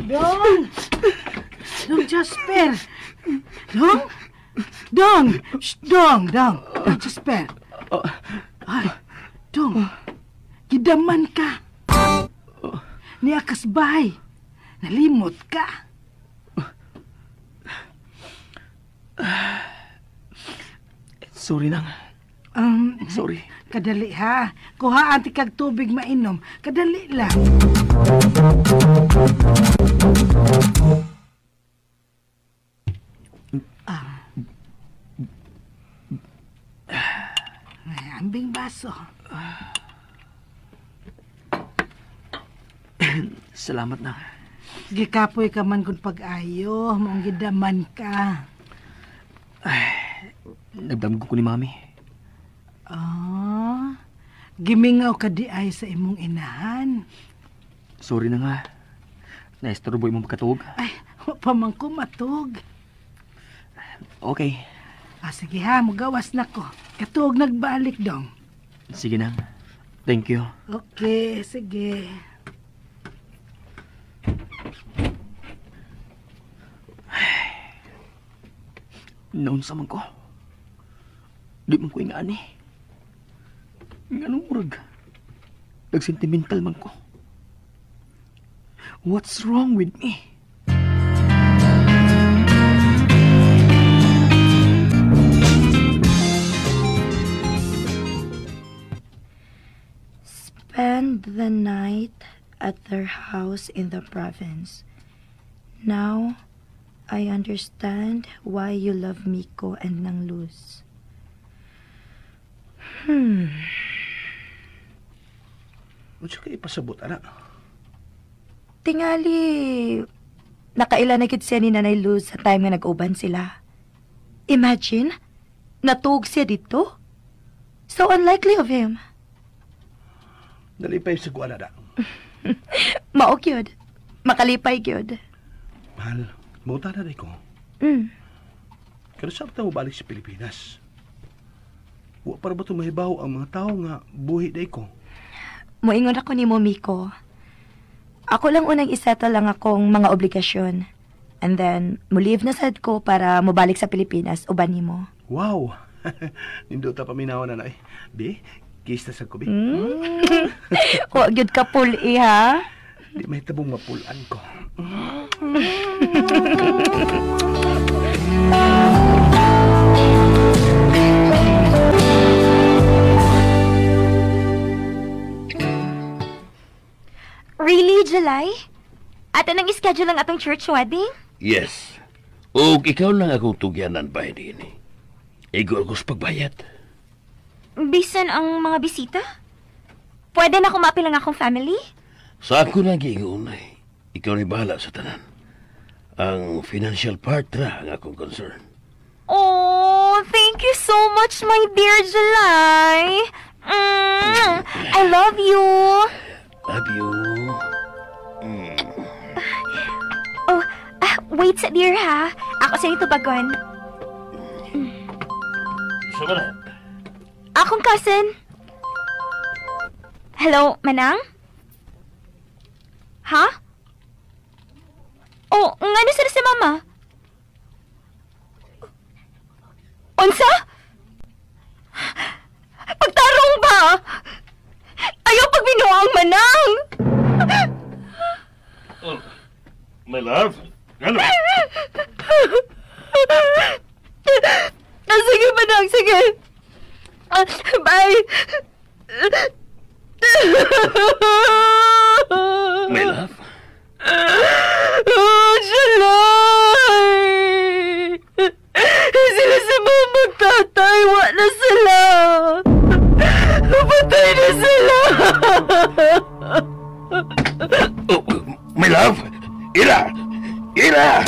Dong! Dong Jasper! Dong? Dong! Shh, dong! Dong! Dong Jasper! Ay, Dong! Gidaman ka! Niakas bahay! Nalimot ka! Sorry nang. Sorry. Kadali ha. Kuhaan ti kag tubig mainom. Kadali lang. Ah. Ay, ambing baso. Salamat na. Gikapoy ka man kung pag-ayo. Maong gidaman ka. Ay, nagdamgo ko ni Mami. Ah, gimingaw ka di ay sa imong inahan. Sorry na nga. Naistorbo imong pagkatuog. Ay, wa pa man ko matug. Okay. Ah, sige ha, mugawas na ko. Katuog nagbalik dong. Sige na. Thank you. Okay, sige. Noon sa man ko. Di man ko ingaan eh. Nganong murag? Nagsentimental man ko. What's wrong with me? Spend the night at their house in the province. Now, I understand why you love Miko and Nang Luz. Unsa kay ipasabot, anak? Tingali, nakaila na gid siya ni Nanay Luz sa time nga nag-uban sila. Imagine, natuog siya dito. So unlikely of him. Nalipay sa kuwan, anak. Mao gyud. Makalipay gyud. Mahal, mauta na ko. Pero sa mo balik sa Pilipinas? Wa para ba ito mahibaw ang mga tao nga buhi day ko? Moingon ako ni Miko. Ako lang unang isettle lang akong mga obligasyon. And then, mo-leave na sad ko para mobalik sa Pilipinas uban nimo. Wow! Nindot ta paminaw na na eh. Bi, kiss na sa ko, bi. Wa gyud ka puli, ha? Di may tabong mapulan ko. Really, July? Ato nang ischedule ang atong church wedding? Yes. Og ikaw lang akong tugyanan ba din. Igo ako sa pagbayad. Bisan ang mga bisita? Pwede na kumapil ang akong family? Sa ako lang giingon ay, ikaw ni bahala sa tanan. Ang financial part ra ang akong concern. Oh, thank you so much, my dear July. I love you. Love you. Oh, wait sa dear ha. Ako sa ito bagon. Sa na? Akong cousin. Hello, Manang? Ha? Oh, ngano sila si Mama? Unsa? Pagtarong ba? Ayaw pagbinuang Manang! Oh, my love? Ano? Sige, Manang, sige. Bye. My love? Oh, July! Sila sa mga magtatay, wa na sila. Patay na sila. Oh, my love? Ira! Ira!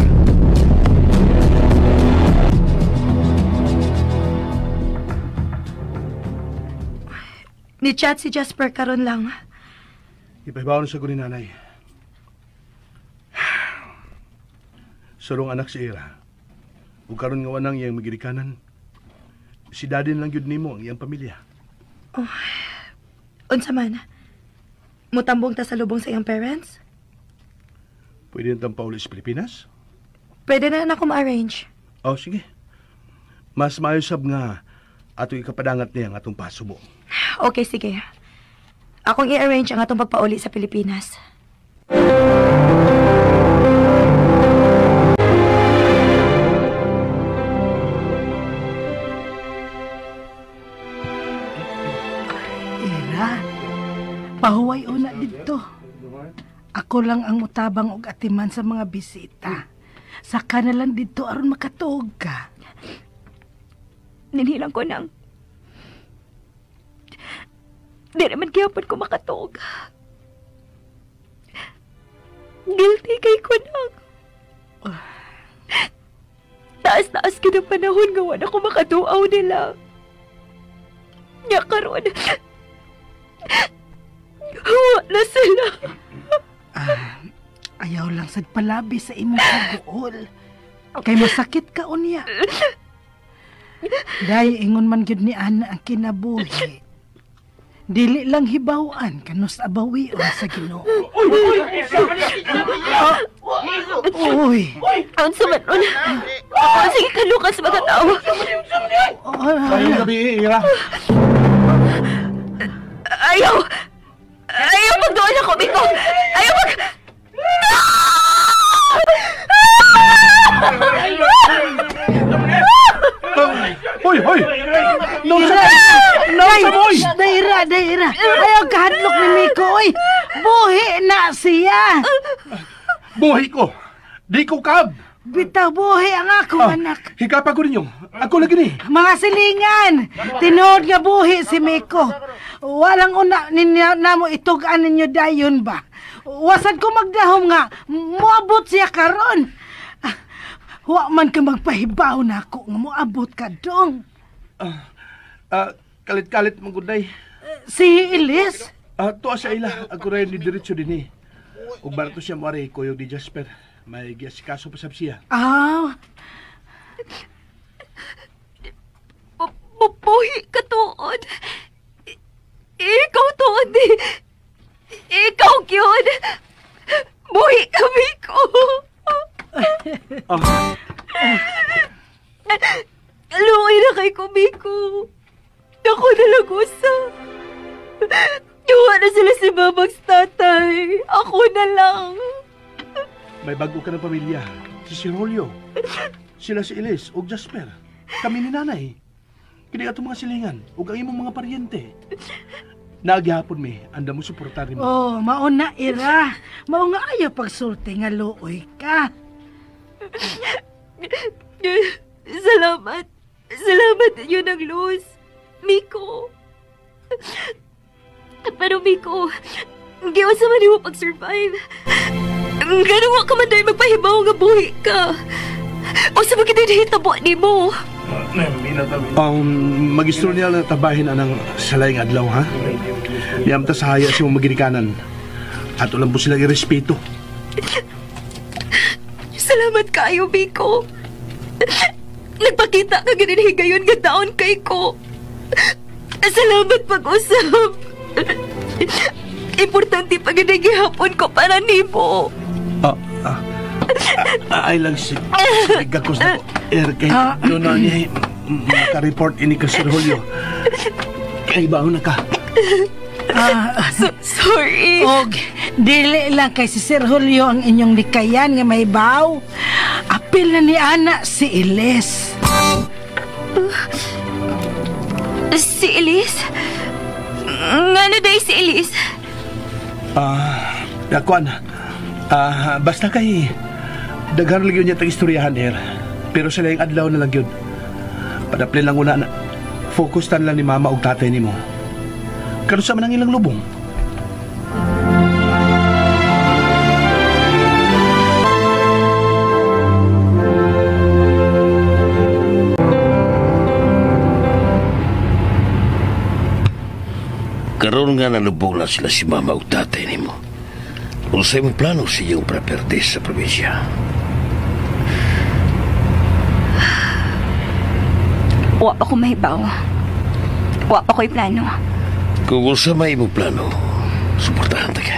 Ni-chat si Jasper karon lang. Ipahibaw na sa ni nanay. Sarong anak si Ira. Ug karon nga wanang iyang magirikanan. Si daddy lang gyud nimo ang iyang pamilya. Oh, unsa man? Mutambong ta sa lubong sa iyang parents? Pwede na tang pauli sa Pilipinas? Pwede na ako ma-arrange. Oh, sige. Mas maayo sab nga atong ikapadangat niya ang atong pasubo. Okay, sige. Akong i-arrange ang atong pagpauli sa Pilipinas. Ira, pahuway una dito. Ako lang ang mutabang og atiman sa mga bisita. Saka na lang dito aron makatuog ka. Ninilang ko nang di naman gihapon ko makatuog. Guilty kay ko nang. Taas-taas ka ng panahon nga wala ko makaduaw nila. Nga karon, wala sila. Ayaw lang sad palabi sa imong kaguol. Kay masakit ka unya. Dahil ingon man gyud ni Ana ang kinabuhi. Dili lang hibaw-an kanus abawion sa Ginoo. Uy. Unsa man ron? Sige kalukan sa mga tao. Sayang gabi, Ira. Ayaw! Ayaw magdoon ako, Miko! Ayaw mag... Hoy, hoy! No, sa... No, sa boy! Daira, daira! Ayaw kahadlok ni Miko, oy! Buhi na siya! Buhi ko! Di ko kab! Bitaw, buhi ang akong anak. Hikapa ko ninyo. Ako lagi ni. Mga silingan! Tinuod nga buhi si Miko. Walang una ninyo na mo itug-an ninyo dayon ba? Wasan ko magdahom nga, moabot siya karon. Wa man ka magpahibaw na ako nga moabot ka dong. Kalit-kalit mong guday. Si Elise? Tuwa sa ila, ako rin ni diretso din eh. Ug barato siya moari kuyog ni Jasper. May giasikaso pa sab siya. Ah, Mabuhi ka tuod. Ikaw tuod eh. Ikaw gyud. Buhi ka, Miko. Ah, Luoy na kay ko, Miko. Ako na lang usa. Duha na sila si Babag's tatay. Ako na lang. May bago ka ng pamilya. Si Sir Julio. Sila si Elise ug Jasper. Kami ni nanay. Kini atong mga silingan ug ang imong mga paryente. Naagihapon mi, anda mo suportar nimo. oh, mao na ira. Mao nga ayaw pagsulti nga luoy ka. Salamat. Salamat inyo ng Luz. Miko. Pero Miko, giunsa man nimo pag-survive. Ganun wa ka man dahil magpahibaw nga buhi ka. O sa mga nahitabo nimo. Magistro niya lang tabahin anang salay nga adlaw, ha? Niyam ta sa haya si mong maginikanan. At ulang po sila irespeto. Salamat kaayo, Miko. Nagpakita ka ganin higayon nga taon kay ko. Salamat pag-usap. Importante pa gani gihapon ko para nimo. Ah, ah, ah, ay lang si gakos na ko. Er, kay doon na niya maka-report ini ka Sir Julio. Kay baon na ka. Ah, Sorry. og dili lang kay si Sir Julio ang inyong likayan nga may baw. Apil na ni Ana si Elise. Si Elise? Ngano day si Elise? Ah, kuan. Ah, basta kay daghan lang yun niya tag istoryahan er. Pero sa laing adlaw na lang yun. Padaplin lang una na. Focus tan lang ni mama ug tatay nimo. Karon sa man ang ilang lubong. Karon nga nalubong na sila si mama ug tatay nimo. Unsay imong plano sa iyong properties sa probinsya? Wa pa ko mahibaw. Wa pa ko'y plano. Kung unsa may imong plano, suportahan ta ka.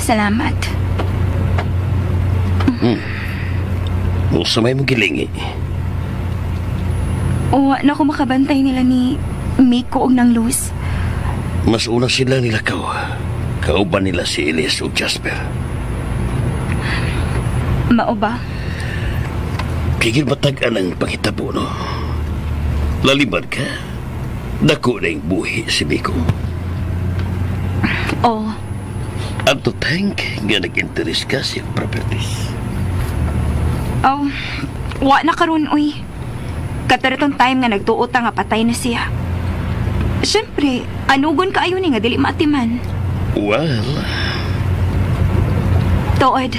Salamat. Unsa may imong gilingi? Wa na ko makabantay nila ni Miko og nang Luz. Mas una sila nilakaw. Kauban nila si Elias ug Jasper. Mao ba? Kigil matag-an ang pangitabo, no? Laliman ka. Dako na yung buhi si Miko. Oh, And to think nga nag-interest ka sa iyong properties. oh, wa na karon uy. Kataratong time nga nagtuo ta nga patay na siya. Siyempre, anugon kaayo ni nga dili maatiman. Well, Tuod.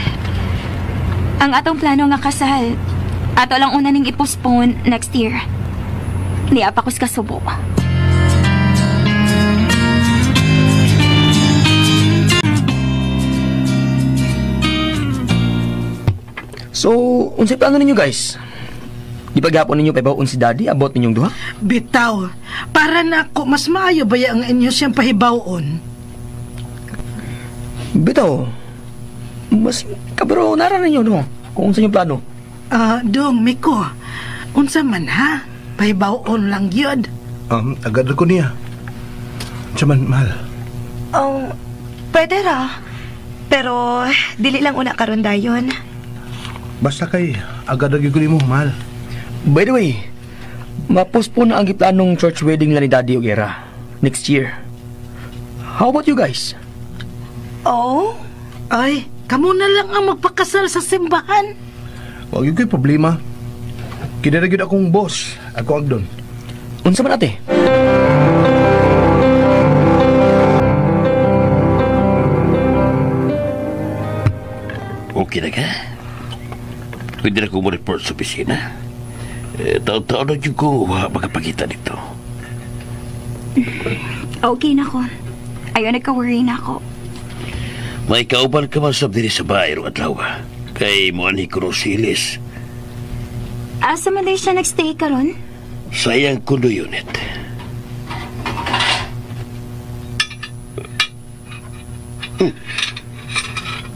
Ang atong plano nga kasal, ato lang una ning i-postpone next year. Niya pa kus kasubo. So, unsay plano ninyo guys? Di ba gihapon ninyo pahibaw-on si Daddy about ninyong duha? Bitaw, para na ako mas maayo ba ang inyo siyang pahibawon? Bitaw. Mas kabro nara ninyo no kung unsa inyong plano. Ah, dong Miko, unsa man ha? Pahibawon lang gyud. Agad ko niya. Unsa man, mahal. Oh, pwede ra. Pero dili lang una karon dayon. Basta kay agad ra gyud ko nimo, mahal. By the way, ma-postpone na ang giplanong church wedding nila ni Daddy ug Era next year. How about you guys? Oh? Ay, kamo na lang ang magpakasal sa simbahan. Wa gyud ko'y problema. Kini ra gyud akong boss, ako agdon. Unsa man ate? Okay na ka? Pwede na ko mo report sa opisina. Eh, taon-taon na dyan ko wa makapakita dito. Okay na ko. Ayaw nagka-worry na ako. May kauban ka man sab diri sa bahay rong adlaw. Kay mo ani kuno si Elise. Asa man day siya nagstay karon? Sa iyang condo unit.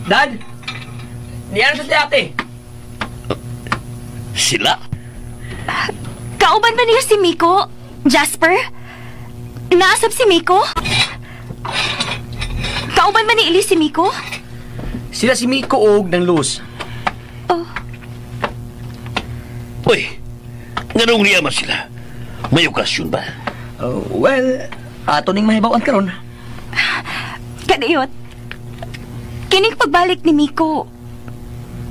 Dad! Niyan sa si ate. Sila? Kauban ba niya si Miko? Jasper? Naasap si Miko? Kauban ba ni Elise si Miko? Sila si Miko og ng Luz. Oh. Uy, nganong niya man sila? May okasyon ba? Well, ato ning mahibaw-an karon. Kadiyot, kining pagbalik ni Miko,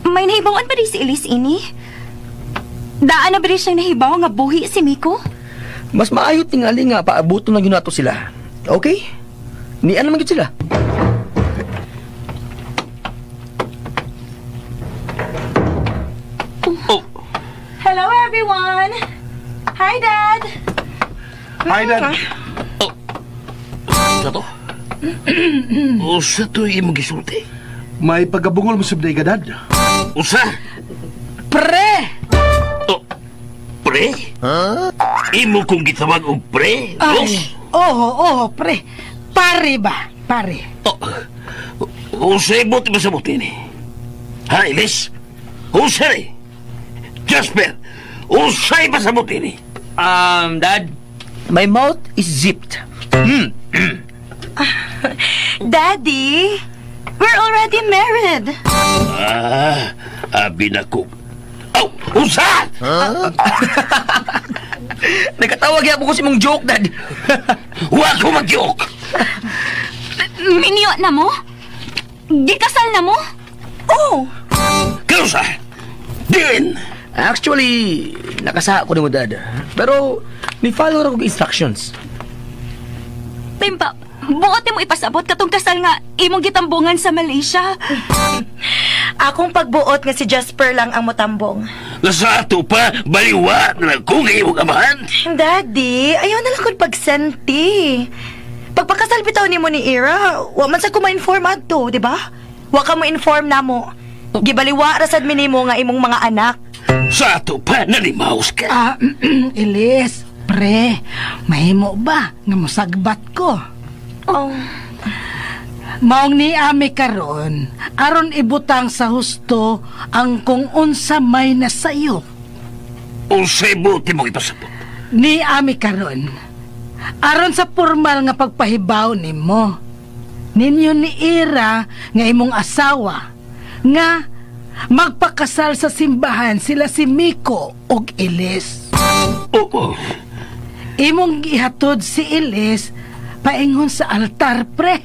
may nahibaw-an ba rin si Elise ini? Daan na ba rin siyang nahibaw nga buhi si Miko? Mas maayo tingali nga paabuton lang yun nato sila. Okay? Nian naman yun sila. Oh. Hello, everyone! Hi, Dad! Hi, Dad! Oh. Sa to? Usa to imong gisulti? May pagkabungol mo sa ka, Dad. Usa? Pre! Oh. Pre? Huh? Imo kong gitawag og pre? Ay, oo, pre. Pare ba? Pare. Oh. Usa ibot ba sa buti ni? Ha, Elise? Usa ni? Jasper, usay ba sa buti ni? Dad, my mouth is zipped. Daddy, we're already married. Ah, abi na ko. Oh, usa! Huh? Nagkatawag ya po ko si mong joke, Dad. Wa ko mag-joke. Minyo na mo? Gikasal na mo? Oh! Karusa! Din! Actually, nakasa ko na mo, Dad. Pero, ni-follow ra kog instructions. Pimpa, buot mo ipasabot katong kasal nga imong gitambungan sa Malaysia. Akong pagbuot nga si Jasper lang ang motambong. Nasa ato pa, baliwa na kung imong amahan. Daddy, ayaw na lang kong pagsenti. Pagpakasal bitaw nimo ni Ira, wa man sa ko ma-inform adto, di ba? Wa ka mo inform namo. Gibaliwa ra sad minimo nga imong mga anak. Sa ato pa, nalimaos ka. Elise, pre, mahimo ba nga mosagbat ko? Oh. Maong ni ami karon, aron ibutang sa husto ang kung unsa may nasayop. Unsay buti mo ipasabot? Ni ami karon, aron sa formal nga pagpahibaw nimo. Ninyo ni Ira nga imong asawa nga magpakasal sa simbahan sila si Miko og Elise. Oo. Imong gihatod si Elise paingon sa altar, pre.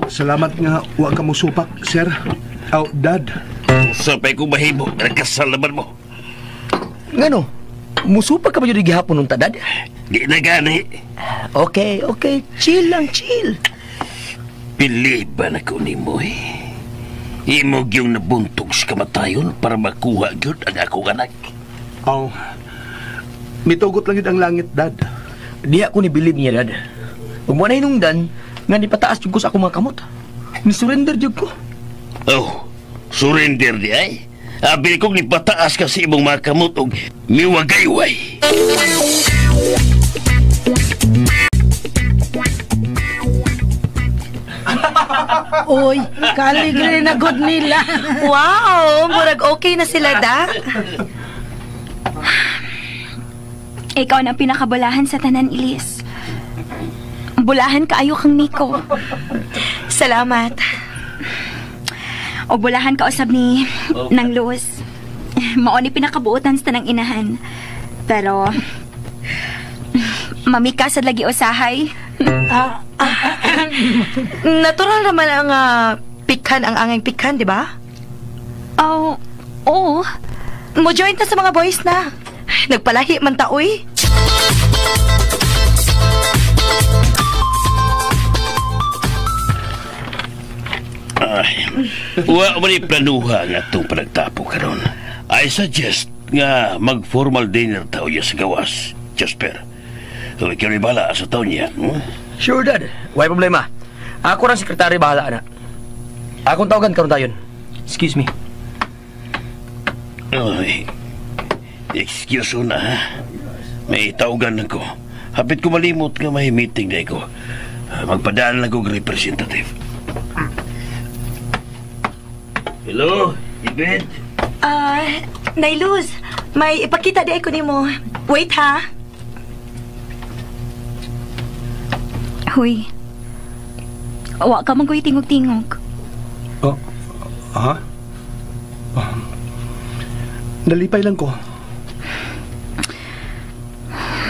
Salamat nga wa ka mosupak, sir. Aw, Dad. Sapay ko mahimo, nagkasal naman mo. Ngano? Musupak ka ba yun gihapon nung ta, Dad? Di na gani. Okay, okay. Chill lang, chill. Pili ba na ko ni mo eh? Imog yung nabuntog sa kamatayon para makuha yun ang akong anak. Oh, mitugot lang yun ang langit, Dad. Di ako ni believe niya, Dad. Huwag mo na hinungdan nga ni pataas jud ko sa akong mga kamot. Ni-surrender jud ko. Oh, surrender di ay? Abi kong nipataas ka sa imong mga kamot og miwagayway. Uy, kaligre na good nila. Wow, murag okay na sila, da. Ikaw na pinakabulahan sa tanan, Elise. Bulahan kaayo kang Miko. Salamat. O bulahan ka usab ni nang Luz. Mao ni pinakabuotan sa tanang inahan. Pero mamika sad lagi usahay. Natural naman ang pikhan ang angay pikhan, di ba? Oh, oo. Mo join ta sa mga boys na. Nagpalahi man ta, uy. Ay, wa man planuha nga atong panagtapo karon. I suggest nga mag-formal dinner ta uya sa gawas, Jasper. So, ikaw ni bahala sa taon niya. Hmm? Sure, Dad. Why problema? Ako rang sekretary bahala na. Akong tawagan karon tayon. Excuse me. Ay, excuse na, ha? May tawagan ako. Hapit ko malimot nga may meeting na ko. Magpadaan lang kong representative. Hello, Ibet? Nay Luz, may ipakita di ko nimo. Wait ha. Huy. Wa ka man ko'y tingog-tingog. Oh, ha? Oh, nalipay lang ko.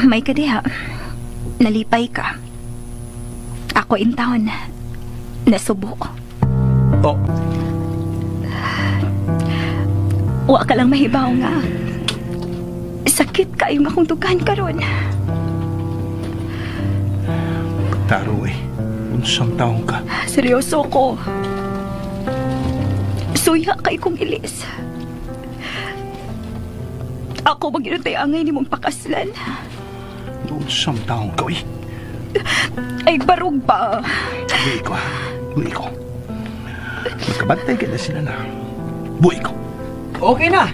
May kadiha. Nalipay ka. Ako in town. Nasubo. Oh. Wa ka lang mahibaw nga. Sakit kayo nga akong dugan karon. Taro eh. Unsang taong ka. Seryoso ko. Suya kay kong ilis. Ako maginutay angay ni mong pakaslan. Unsang taong ka eh. Ay, barug ba? Buhi ko ha. Buhi ko. Magkabantay ka na sila na. Buhi ko. Okay na.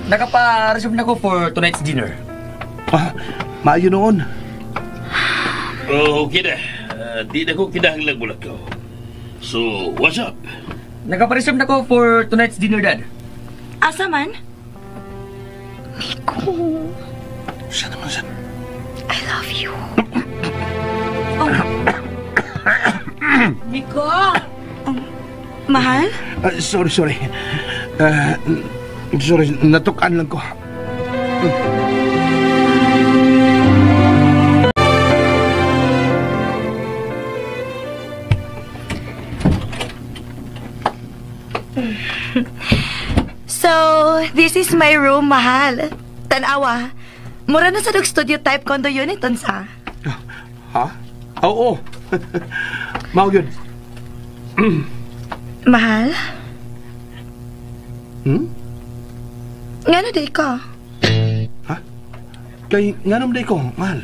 Nakapa-reserve na ko for tonight's dinner. Ah, maayo noon. Oh, okay na. Di na ko kinahanglang mulakaw. So, what's up? Nakapa-reserve na ko for tonight's dinner, Dad. Asa man? Miko. Saan naman saan? I love you. Oh. Miko! Mahal? Sorry. Sorry, natukan lang ko. So, this is my room, mahal. Tanawa. Mura na sa dog studio type condo unit, unsa? Ha? Oo. Mao yun. Mahal? Hmm? Ngano day ka? Ha? Kay nganong day ko, mahal?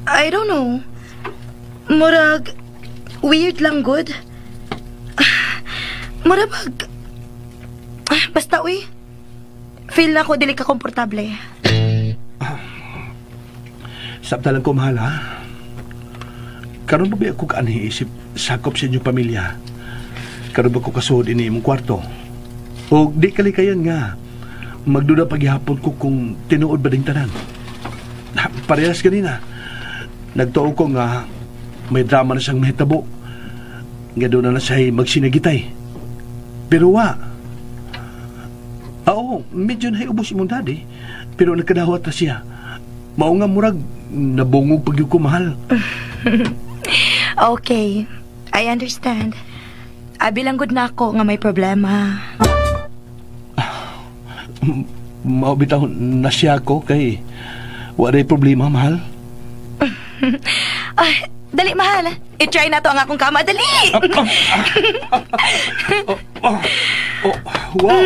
I don't know. Murag, weird lang good. Murag, basta uy. Feel na ko dili ka komportable. Sabta lang ko, mahal, ha? Karon ba ako kaanhi isip sakop sa inyong pamilya? Karon ba ko kasuod ini imong kwarto? O di kalikayan nga, magduda paghihapon ko kung tinuod ba ding tanan. Parehas ganina. Nagtuo ko nga may drama na siyang mahitabo. Nga doon na siya'y magsinagitay. Pero wa. Oo, medyo nahiubos imong daddy. Pero nagkadawat na siya. Mao nga murag nabungog pag ko, mahal. Okay, I understand. Abi lang gud na ako nga may problema. Mao bitaw na siya ko kay walay problema, mahal. Ay, dali, mahal. I-try na to ang akong kama. Dali! Oh, wow.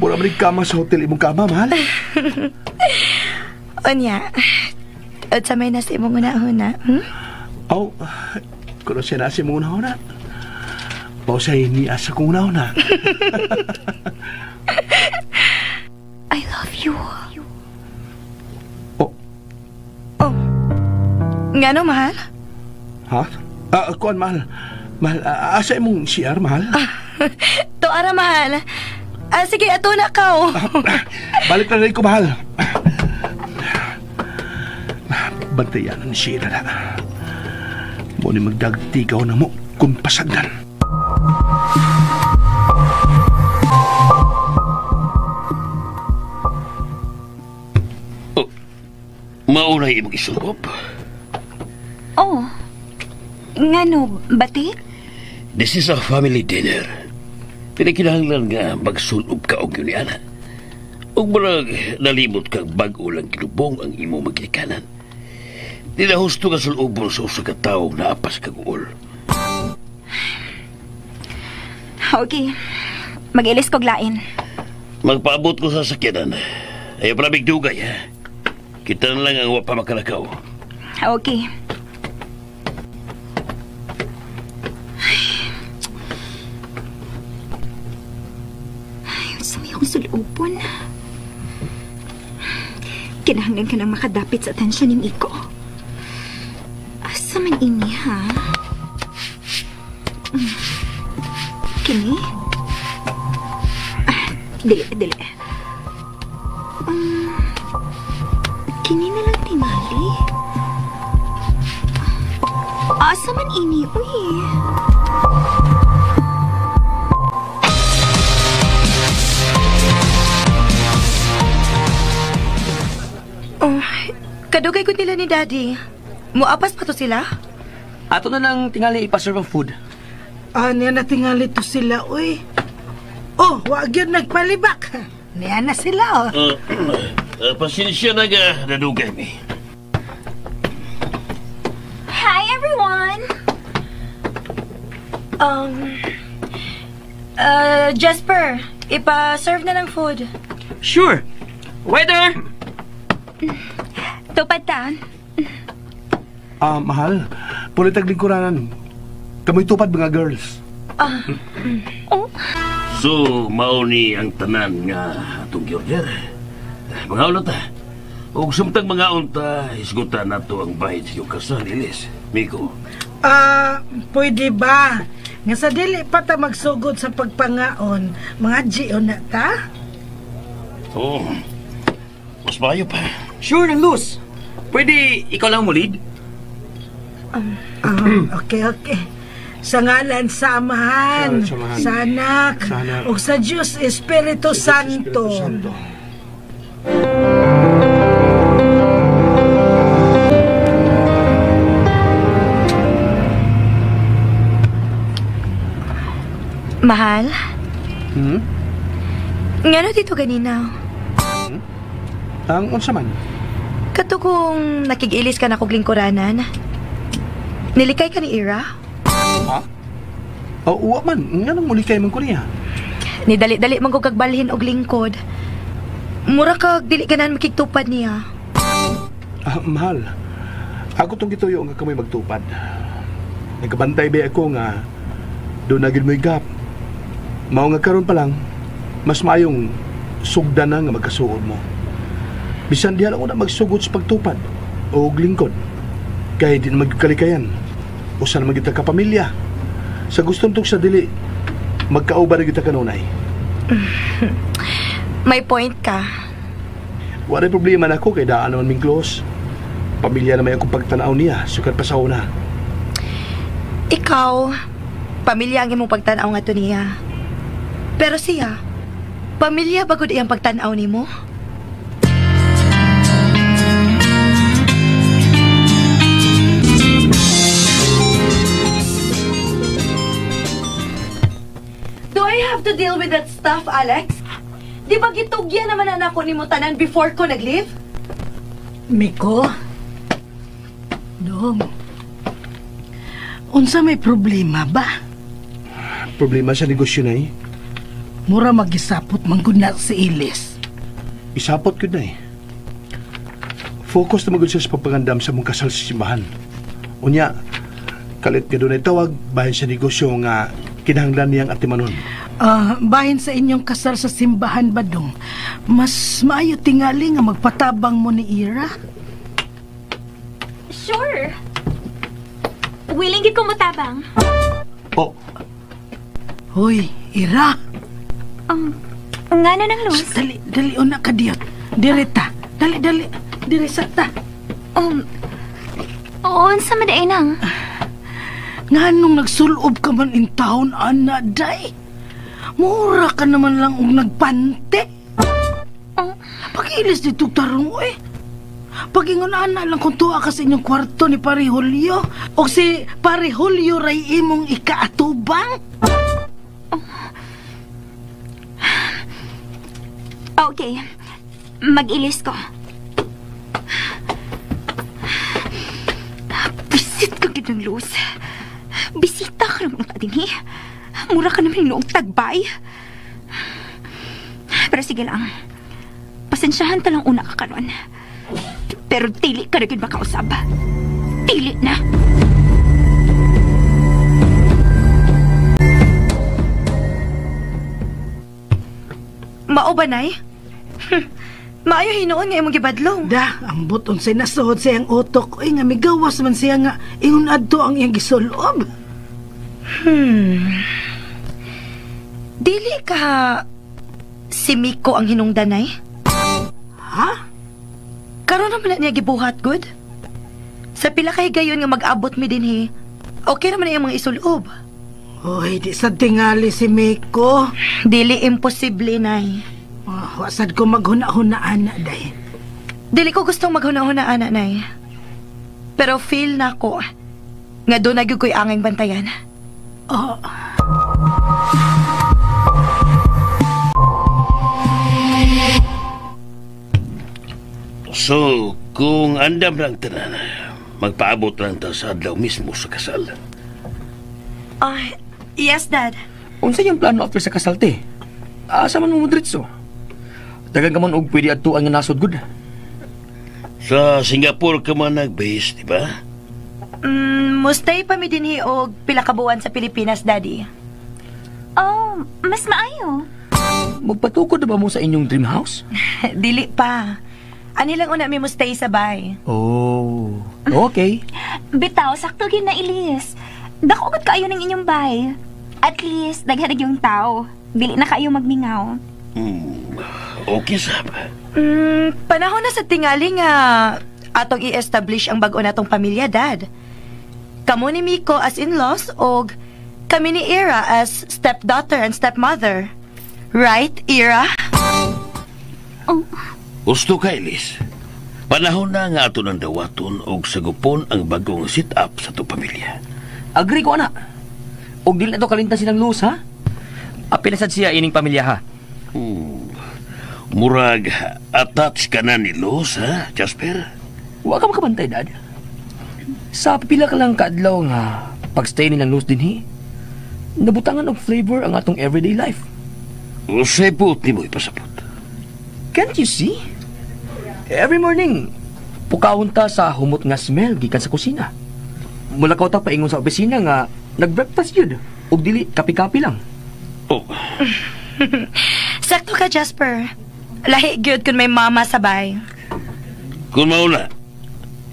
Wala man kama sa hotel imong kama, mahal. Unya, unsa may nasa imong una-una? Hmm? Oh, kuno siya nasa imong una-una. Mao siya niya sa kong una-una. I love you. Oh. Oh. Ngano, mahal? Ha? Kuan, mahal. Mahal, asa imong CR, mahal? To ara, mahal. Sige, ato na ka. Balik na rin ko, mahal. Bantayan ang sira na. Mo ni magdagtigaw na mo kung pasagdan. Oh, maunay imong isungkop. Oh, ngano, bati? This is a family dinner. Pinakinahanglan nga magsulob ka og yun ana. Ug murag nalimot kag bag-o lang kinubong ang imong magkinikanan. Di na husto ka sulobon sa usa ka tawo na apas kag uol. Okay. Mag-ilis kog lain. Magpaabot ko sa sakyanan. Ayaw pa namig dugay, ha? Kita na lang ang wa pa makalakaw. Okay. Ay, unsa may akong sulupon. Kinahanglan ka nang makadapit sa atensyon ni Miko. Asa man ini, ha? Kini? Ah, dili, dili. Kini na lang tingali. Asa man ini, uy. Oh, kadugay ko nila ni Daddy. Muapas pa to sila? Ato na lang tingali ipaserve ang food. Ah, niya na tingali to sila, uy. Oh, wag yun nagpalibak. Niya na sila, oh. Pasensya na nga, nadugay mi. Hi, everyone! Jasper, ipa-serve na ng food. Sure. Waiter! Tupad ta. Mahal, pulitag lingkuranan. Kamoy tupad mga girls. Oh. So, mauni ang tanan nga atong giorder. Mga ulo ta. Og sumtang mga unta, isgutan nato ang bayad sa iyong kasal, Ilis. Miko. Pwede ba? Nga sa dili pa ta magsugod sa pagpangaon, mga Gio na ta? Oo. Mas maayo pa. Sure, nang Luz. Pwede ikaw lang mulid? Okay, okay. Sa ngalan sa Amahan, sa Anak, ug sa Diyos Espiritu Santo. Santo. Mahal? Ngano dito ganina? Ang unsa man? Kato kung nakigilis ka na kog lingkuranan. Nilikay ka ni Ira? Ha? Oh, uwa man. Nganong mulikay man ko niya? Nidali-dali man ko kagbalhin og lingkod. Mura kag dili ka na makigtupad niya. Mahal. Ako tong gituyo nga kamoy magtupad. Nagkabantay ba ako nga doon na gid mo'y gap. Mao nga karon pa lang, mas maayong sugdan na nga magkasuod mo. Bisan diha lang una magsugod sa pagtupad o lingkod. Kaya di na magkalikayan. Usa na magita ka pamilya. Sa gustong tug sa dili, magkauba na kita kanunay. May point ka. Wala problema na ako kay daan naman ming close. Pamilya na may akong pagtanaw niya, sukad pa sa una. Ikaw, pamilya ang imong pagtanaw nga to niya. Pero siya, pamilya bagod iyang pagtanaw nimo? Do I have to deal with that stuff, Alex? Di ba gitugyan naman na ako ni mo tanan before ko nag-leave? Miko? Dong? Unsa may problema ba? Problema sa negosyo na eh. Mura magisapot man gud na si Ilis. Isapot gud na eh. Focus na magud siya sa pagpangandam sa mong kasal sa simbahan. Unya, kalit nga doon ay tawag bahin sa negosyo nga kinahanglan niyang atimanon. Bahin sa inyong kasal sa simbahan ba dong? Mas maayo tingali nga magpatabang mo ni Ira. Sure. Willing gid ko motabang. Oh. Hoy, Ira. Ngano nang Luz? Dali, dali una ka diyot. Dire ta. Dali, dali. Dire sa ta. Unsa man diay nang? Nganong nagsulob ka man in town, ana, day? Mura ka naman lang og nagpante. Pag-ilis dito tarong, eh. Pag-ingon ana lang kung tuwa ka sa inyong kwarto ni Pare Julio o si Pare Julio ray imong ikaatubang. Okay. Mag-ilis ko. Bisit ka gid ng Luz. Bisita ka naman ka din, eh. Mura ka naman noong tagbay. Pero sige lang. Pasensyahan ta lang una ka karon. Pero dili ka na gyud makausab. Dili na. Mao ba, Nay? Maayo hinuon nga imong gibadlong. Da, ambot unsay nasuhod sa iyang utok. Uy, nga migawas man siya nga ingon adto ang iyang gisulob. Dili ka si Miko ang hinungdanay? Ha? Karon naman na niya gibuhat, good? Sa pila kay gayon nga mag-abot mi dinhi, okay naman na iyang mga isulob. Uy, di sad tingali si Miko. Dili imposible, Nay. Oh, wa sad ko maghuna-hunaan na, day. Dili ko gustong maghuna-huna, ana, Nay. Pero feel na ko nga doon na gyud ko'y anging bantayan. Oh, So, kung andam lang tanan, magpaabot lang ta sa adlaw mismo sa kasal. Ah, yes, Dad. Unsa yung plano after sa kasal te? Asa man mo modritso? Dagan ka man og pwede adtuan nga nasod gud. Sa Singapore ka man nag-base, di ba? Mustay pa mi dinhi og pila ka buwan sa Pilipinas, Daddy. Oh, mas maayo. Magpatukod na ba mo sa inyong dream house? Dili pa. Ani lang una mi mustay sa bay. Oh, okay. Bitaw, sakto gyud na Elise. Dako gud kaayo ng inyong bay. At least daghan yung tao. Dili na kaayo magmingaw. Okay, sab. Panahon na sa tingali nga atong i-establish ang bag-o natong pamilya, Dad. Kamo ni Miko as in-laws og kami ni Ira as stepdaughter and stepmother. Right, Ira? Oh, Gusto ka, Elise. Panahon na nga ato ng dawaton og sagupon ang bagong sit-up sa itong pamilya. Agree ko ana. Og dili na to kalintan silang Luz ha. Apil na sad siya ining pamilya ha. Murag, attach ka na ni Luz, ha, Jasper? Wa ka makabantay, Dad. Sa pila ka lang kaadlaw nga pagstay nilang Luz dinhi, nabutangan og flavor ang atong everyday life. Usay puot ni mo ipasabot. Can't you see? Every morning, pukawon ta sa humot nga smell gikan sa kusina. Mulakaw ta paingon sa opisina nga nag-breakfast yun. Ug dili kapi-kapi lang. Oh, Sakto ka, Jasper. Lahi gyud kun may mama sa bay. kung mauna,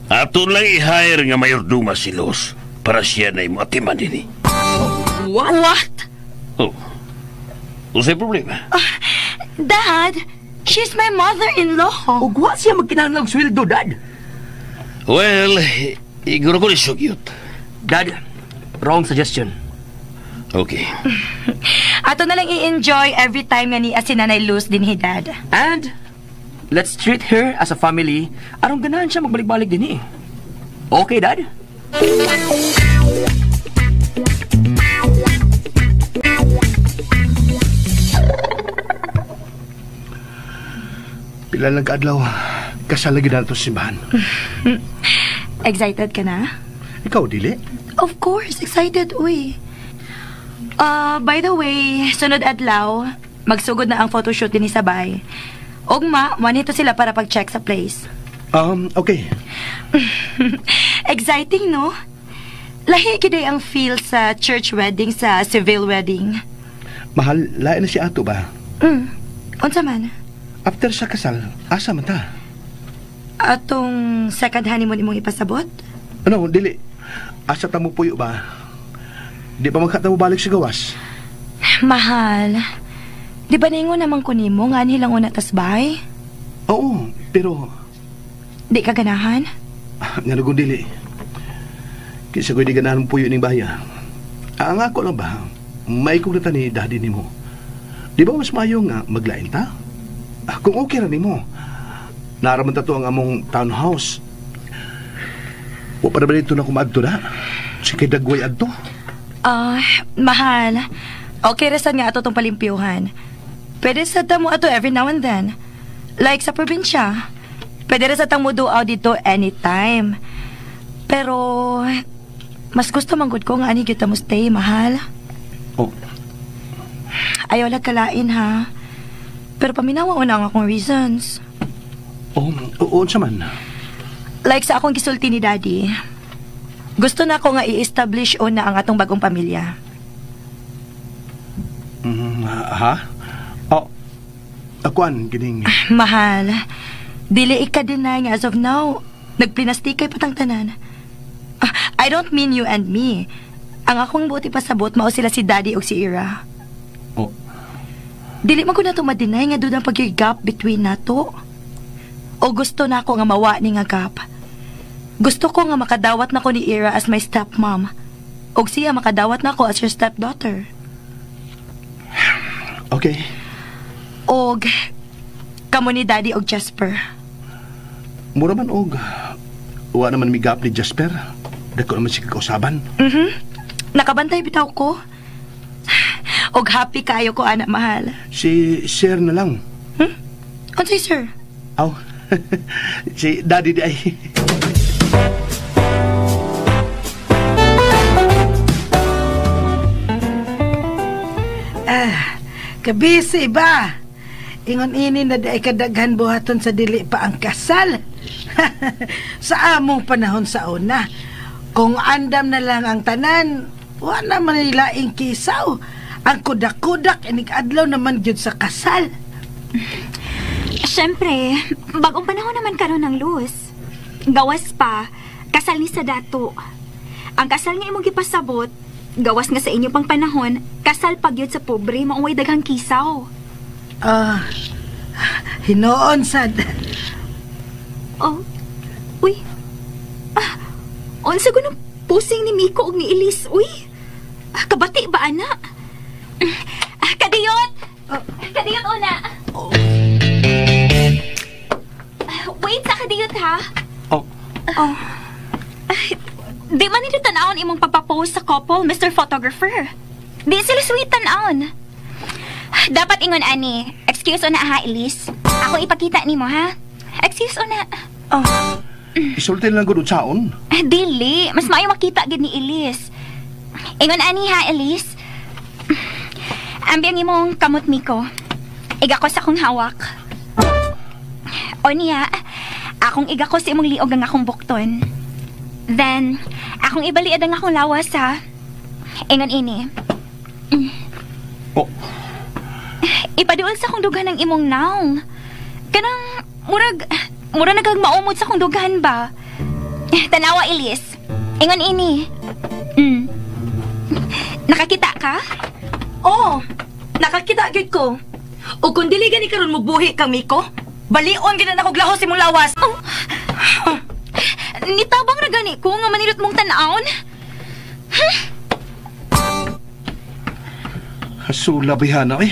ato lang i-hire nga mayorduma si Luz para siya na imo atiman dinhi. What? What? Oh, usay problema. Dad, she's my mother-in-law. Ug wa siya magkinahanglan og sweldo, Dad. Well, iguro ko ni Sugyot. Dad, wrong suggestion. Okay. Ato na lang i-enjoy every time nga ni si Nanay Luz dinhi, Dad. And let's treat her as a family aron ganahan siya magbalik-balik dinhi. Okay, Dad? Pila lang kaadlaw, kasal lagi na ito sa simbahan. Excited ka na? Ikaw, dili? Of course, excited, uy. By the way, sunod adlaw, magsugod na ang photoshoot din sabay. Ugma, manito sila para pag-check sa place. Okay. Exciting, no? Lahi gyud ang feel sa church wedding sa civil wedding. Mahal, lain na si ato ba? Unsa man? After sa kasal, asa man ta? Atong second honeymoon imong ipasabot? Ano, dili. Asa ta mo puyo ba? Di pa magkata mo balik sa gawas? Mahal. Di ba ningon naman ko nimo nga anhi lang una tas bay? Oo, pero Di ka ganahan? nga kung dili. Kaysa ko'y di ganahan puyo ning bahaya. Ang ako lang ba, may kong na ni daddy nimo. Di ba mas maayo nga maglain ta? Kung okay ra nimo. Naraman ta to ang among townhouse. Wa pa na ba dito na kumaadto na? Si kay dagway adto. Ah, mahal. Okay ra sad nga ato tong palimpyuhan. Pwede sa ta mo ato every now and then. Like sa probinsya. Pwede ra sa tang mo duaw dito anytime. Pero mas gusto man gud ko nga ani gyud ta mo stay, mahal. Oh, Ayaw lang kalain ha. Pero paminawa na ang akong reasons. Oh, unsa man? Like sa akong gisulti ni Daddy, gusto na ako nga i-establish na ang atong bagong pamilya. Ha? Oh, akuan, gining... Mahal, dili ika-deny nga as of now, nagplinastikay patang tanan. I don't mean you and me. Ang akong buti pasabot, mao sila si Daddy o si Ira. Oh. Dili man ko na ito ma-deny nga doon ang pag-gap between nato. O gusto na ako nga mawa ni nga gap. Gusto ko nga makadawat na ko ni Ira as my stepmom. O siya makadawat na ko as your stepdaughter. Okay. Og kamo ni Daddy og Jasper. Mura man og wa naman mi gap ni Jasper. Dako naman siya kausaban. Mhm. Nakabantay bitaw ko. Og happy kayo ko, anak mahal. Si Sir na lang. Unsay sir? Aw. Si Daddy di ay. Kabisi ba? Ingon ini na di ay kadaghan buhaton sa dili pa ang kasal. Sa among panahon sa una, kung andam na lang ang tanan, wala man nilaing kisaw. Ang kudak-kudak inig adlaw naman gyud sa kasal. Siyempre, bagong panahon naman karon ng Luz. Gawas pa, kasal ni sa dato. Ang kasal nga imong gipasabot, gawas nga sa inyo pang panahon, kasal pagyud sa pobre, mauway daghang kisaw. Hinoon sad. Oh, uy. Unsa gunong pusing ni Miko og ni Elise, uy. Kabati ba, ana? Kadiyot! Kadiyot una. Oh. Wait sa kadiyot, ha? Oh. Oh. Di man nito tan-awon imong pagpapost sa couple, Mr. Photographer. Di sila sweet tan-awon. Dapat ingon, ani. Excuse una, ha, Elise? Ako ipakita nimo, ha? Excuse una. Oh. Isulti lang gud unsaon. Dili. Mas maayo makita gid ni Elise. Ingon, ani, ha, Elise? Ambi ang imong kamot, Miko. Igakos akong hawak. O niya, akong igakos imong liog ang akong bukton. Then, akong ibaliad ang akong lawas, ha? Ingon ini. Oh. Ipaduol sa akong dughan ang imong naong. Kanang, murag nagagmaumod sa akong dughan ba? Tanawa, Elise. Ingon ini. Nakakita ka? Oh, nakakita gyud ko. O kung dili gani karon mubuhi kang Miko, balion gid na akong lahos imong lawas. Oh. Nitabang ra gani ko nga manilot mong tan-awon. Huh? Sula bihana eh.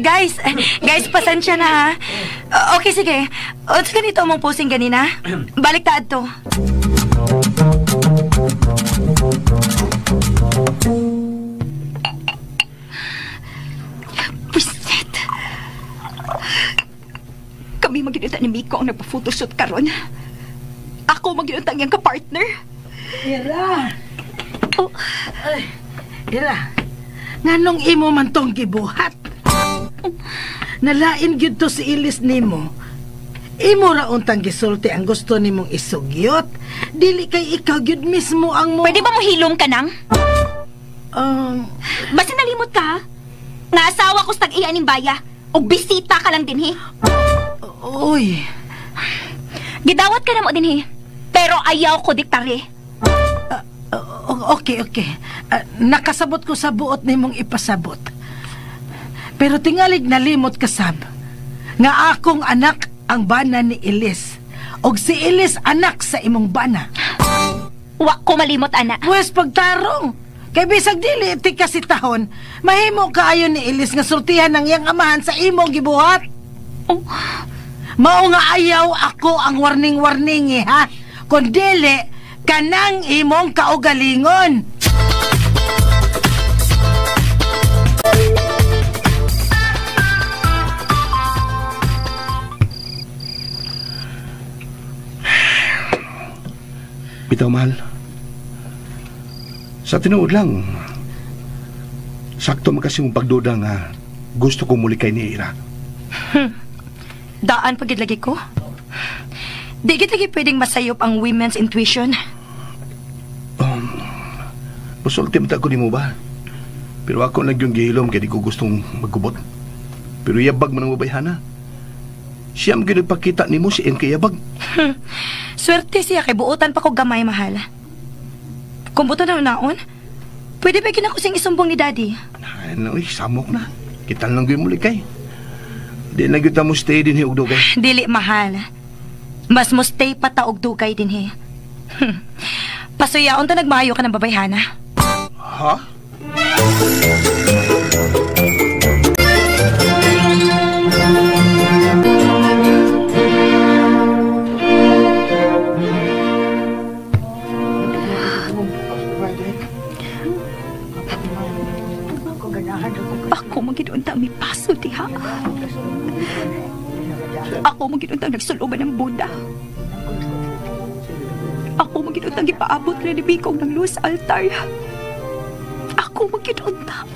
Guys, pasensya na ha. Okay, sige. Unsa ganito mong posing ganina? Balik ta adto. Puset. Kami maginuta ni Miko ang nagpa-photoshoot karon. Ako maginuta ang iyang ka-partner. Ira. Oh. Ay, Ira. Nganong imo man tong gibuhat? Nalain gyud to si Elise nimo. Imo ra untang gisulti ang gusto nimong isugyot. Dili kay ikaw gyud mismo ang mo. Pwede ba mohilom ka nang? Basta nalimot ka. Nga asawa ko sa tag-iya ning baya. Og bisita ka lang dinhi. Uy. Gidawat ka na mo dinhi. Pero ayaw ko diktare. Okay. Nakasabot ko sa buot nimong ipasabot. Pero tingalig nalimot ka sab. Nga akong anak ang bana ni Elise. Og si Elise anak sa imong bana. Wa ko malimot, ana. Pwes pagtarong. Kay bisag dili ti kasitahon, mahimo kaayo ni Elise nga sultihan ang iyang amahan sa imong gibuhat. Oh. Mao nga ayaw ako ang warning-warning eh, ha? Kung dili, kanang imong kaugalingon. Bitaw, mahal. Sa tinuod lang, Sakto man kasi mong pagduda nga gusto ko muli kay ni Ira. Daan pagid lagi ko. Di gid lagi pwedeng masayop ang women's intuition. Musulti man ta ko nimo ba? Pero ako lang yung gihilom kay di ko gustong magkubot. Pero yabag man ang babayhana. Siya ang ginagpakita nimo si NK yabag. Swerte siya kay buotan pa ko gamay, mahal. Kung buto na naon, pwede ba kinako siyang isumbong ni Daddy? Ano, samok na. Kita lang gyud muli kay. Di na gyud ta mo stay din og dugay. Dili, mahal. Mas mo stay pa ta og dugay din he. Pasuyaon ta nagmayo ka ng babayhana. Ha? Ako maginuntang may paso diha. Ako maginuntang nagsuloban ng Buddha. Ako maginuntang gipaabot na ni Bikong ng Luz altar. Ako maginuntang.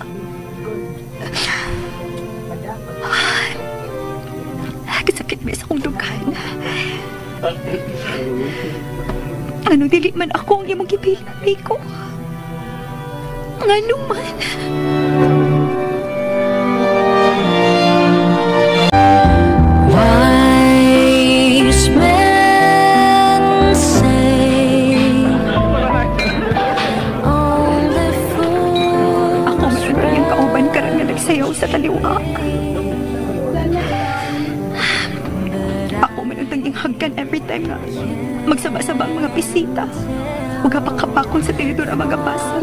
Kasakit may sa akong dughan. Ano dili man ako ang imong gipili, Biko? Ngano man? Wise men say only fools Ako man ang kauban karon nga nagsayaw sa taliwa. Ako man ang tanging hagkan every time nga magsaba-saba ang mga bisita. Ug hapak-hapakon sa tinidor ang mga baso.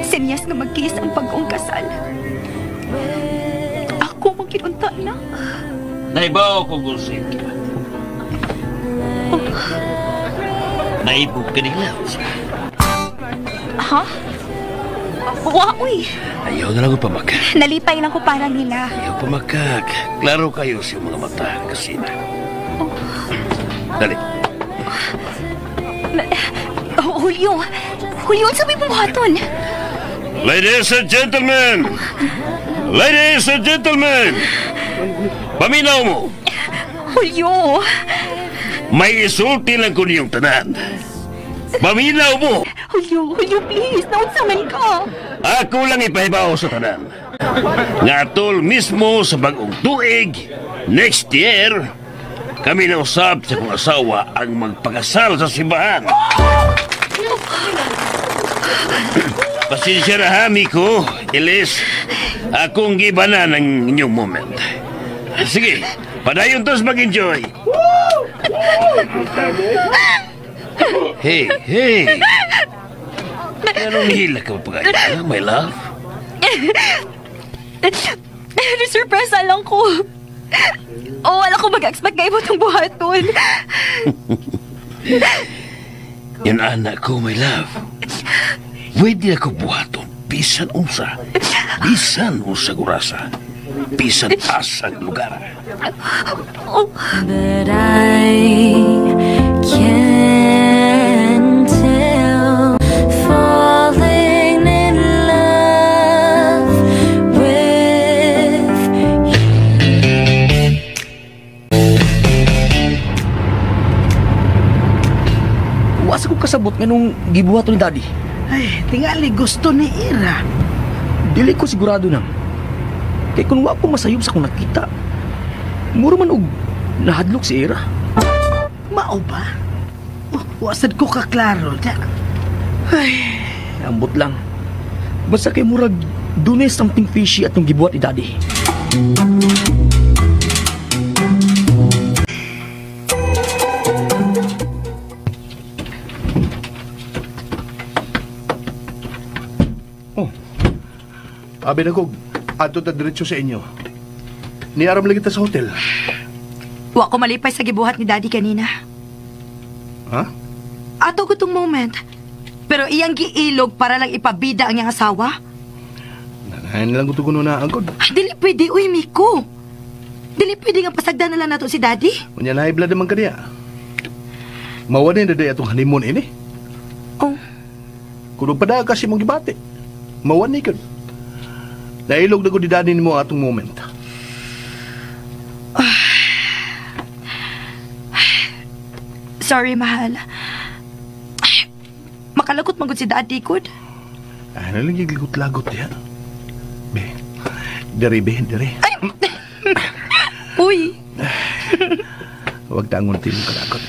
Senyas nga magkiss ang pag-ong kasal. Ako man kinunta na. Naibaw ko gulsin ka. Naibog ka nila. Ha? Wa, uy. Ayaw na lang ko pamakak. Nalipay lang ko para nila. Ayaw pamakak. Klaro kayo sa mga mata, Kasina. Dali. Oh, Julio. Julio, unsa may buhaton? Ladies and gentlemen! Ladies and gentlemen! Paminaw mo! Julio! May isulti lang ko niyong tanan. Paminaw mo! Julio, Julio, please! Naunsa man ka! Ako lang ipahibaw sa tanan. Nga tol mismo sa bagong tuig, next year, kami na usab sa kong asawa ang magpakasal sa simbahan. Pasensya na ha, Miko. Elis, akong giba na ng inyong moment. Sige, padayon tos mag-enjoy. Hey, hey. Anong hila ka mapagaya, my love? Na-surprise lang ko. Oh, wala ko mag-expect nga imo tong buhaton. Yan anak ko, my love. Pwede ako buhaton. Bisan unsa. Bisan unsa gurasa. Bisan asang lugar. Oh. But I can't tell falling in love with Wa sa ko kasabot nga nung gibuhat ni Daddy. Ay, tingali gusto ni Ira. Dili ko sigurado nang. Kay kung wa ko masayop sa akong nakita, mura man og nahadlok si Ira. Mao ba? Oh, wasad ko kaklaro da. Ay, ambot lang. Basta kay murag dunay something fishy atong gibuhat ni Daddy. Oh. Abi na ko, adto ta diretso sa inyo. Niaram lagi ta sa hotel. Wa ko malipay sa gibuhat ni Daddy kanina. Ha? Ato ko tong moment. Pero iyang giilog para lang ipabida ang iyang asawa. Nanayan lang ko to na angkod. Ay, dili pwede, uy, Miko. Dili pwede nga pasagdan na lang nato si Daddy. Unya na blood naman kaniya. Mawa na day atong honeymoon ini. Oh. Kuno pa da kasi mong gibati. Mawa ni kud. Nailog na ko di daddy nimo atong moment. Sorry, mahal. Makalagot magod si daddy ko. Ay, nalang yung lagot-lagot diya. Be, dere, be, dere. Ay! Uy! Huwag tangon mo kalagot.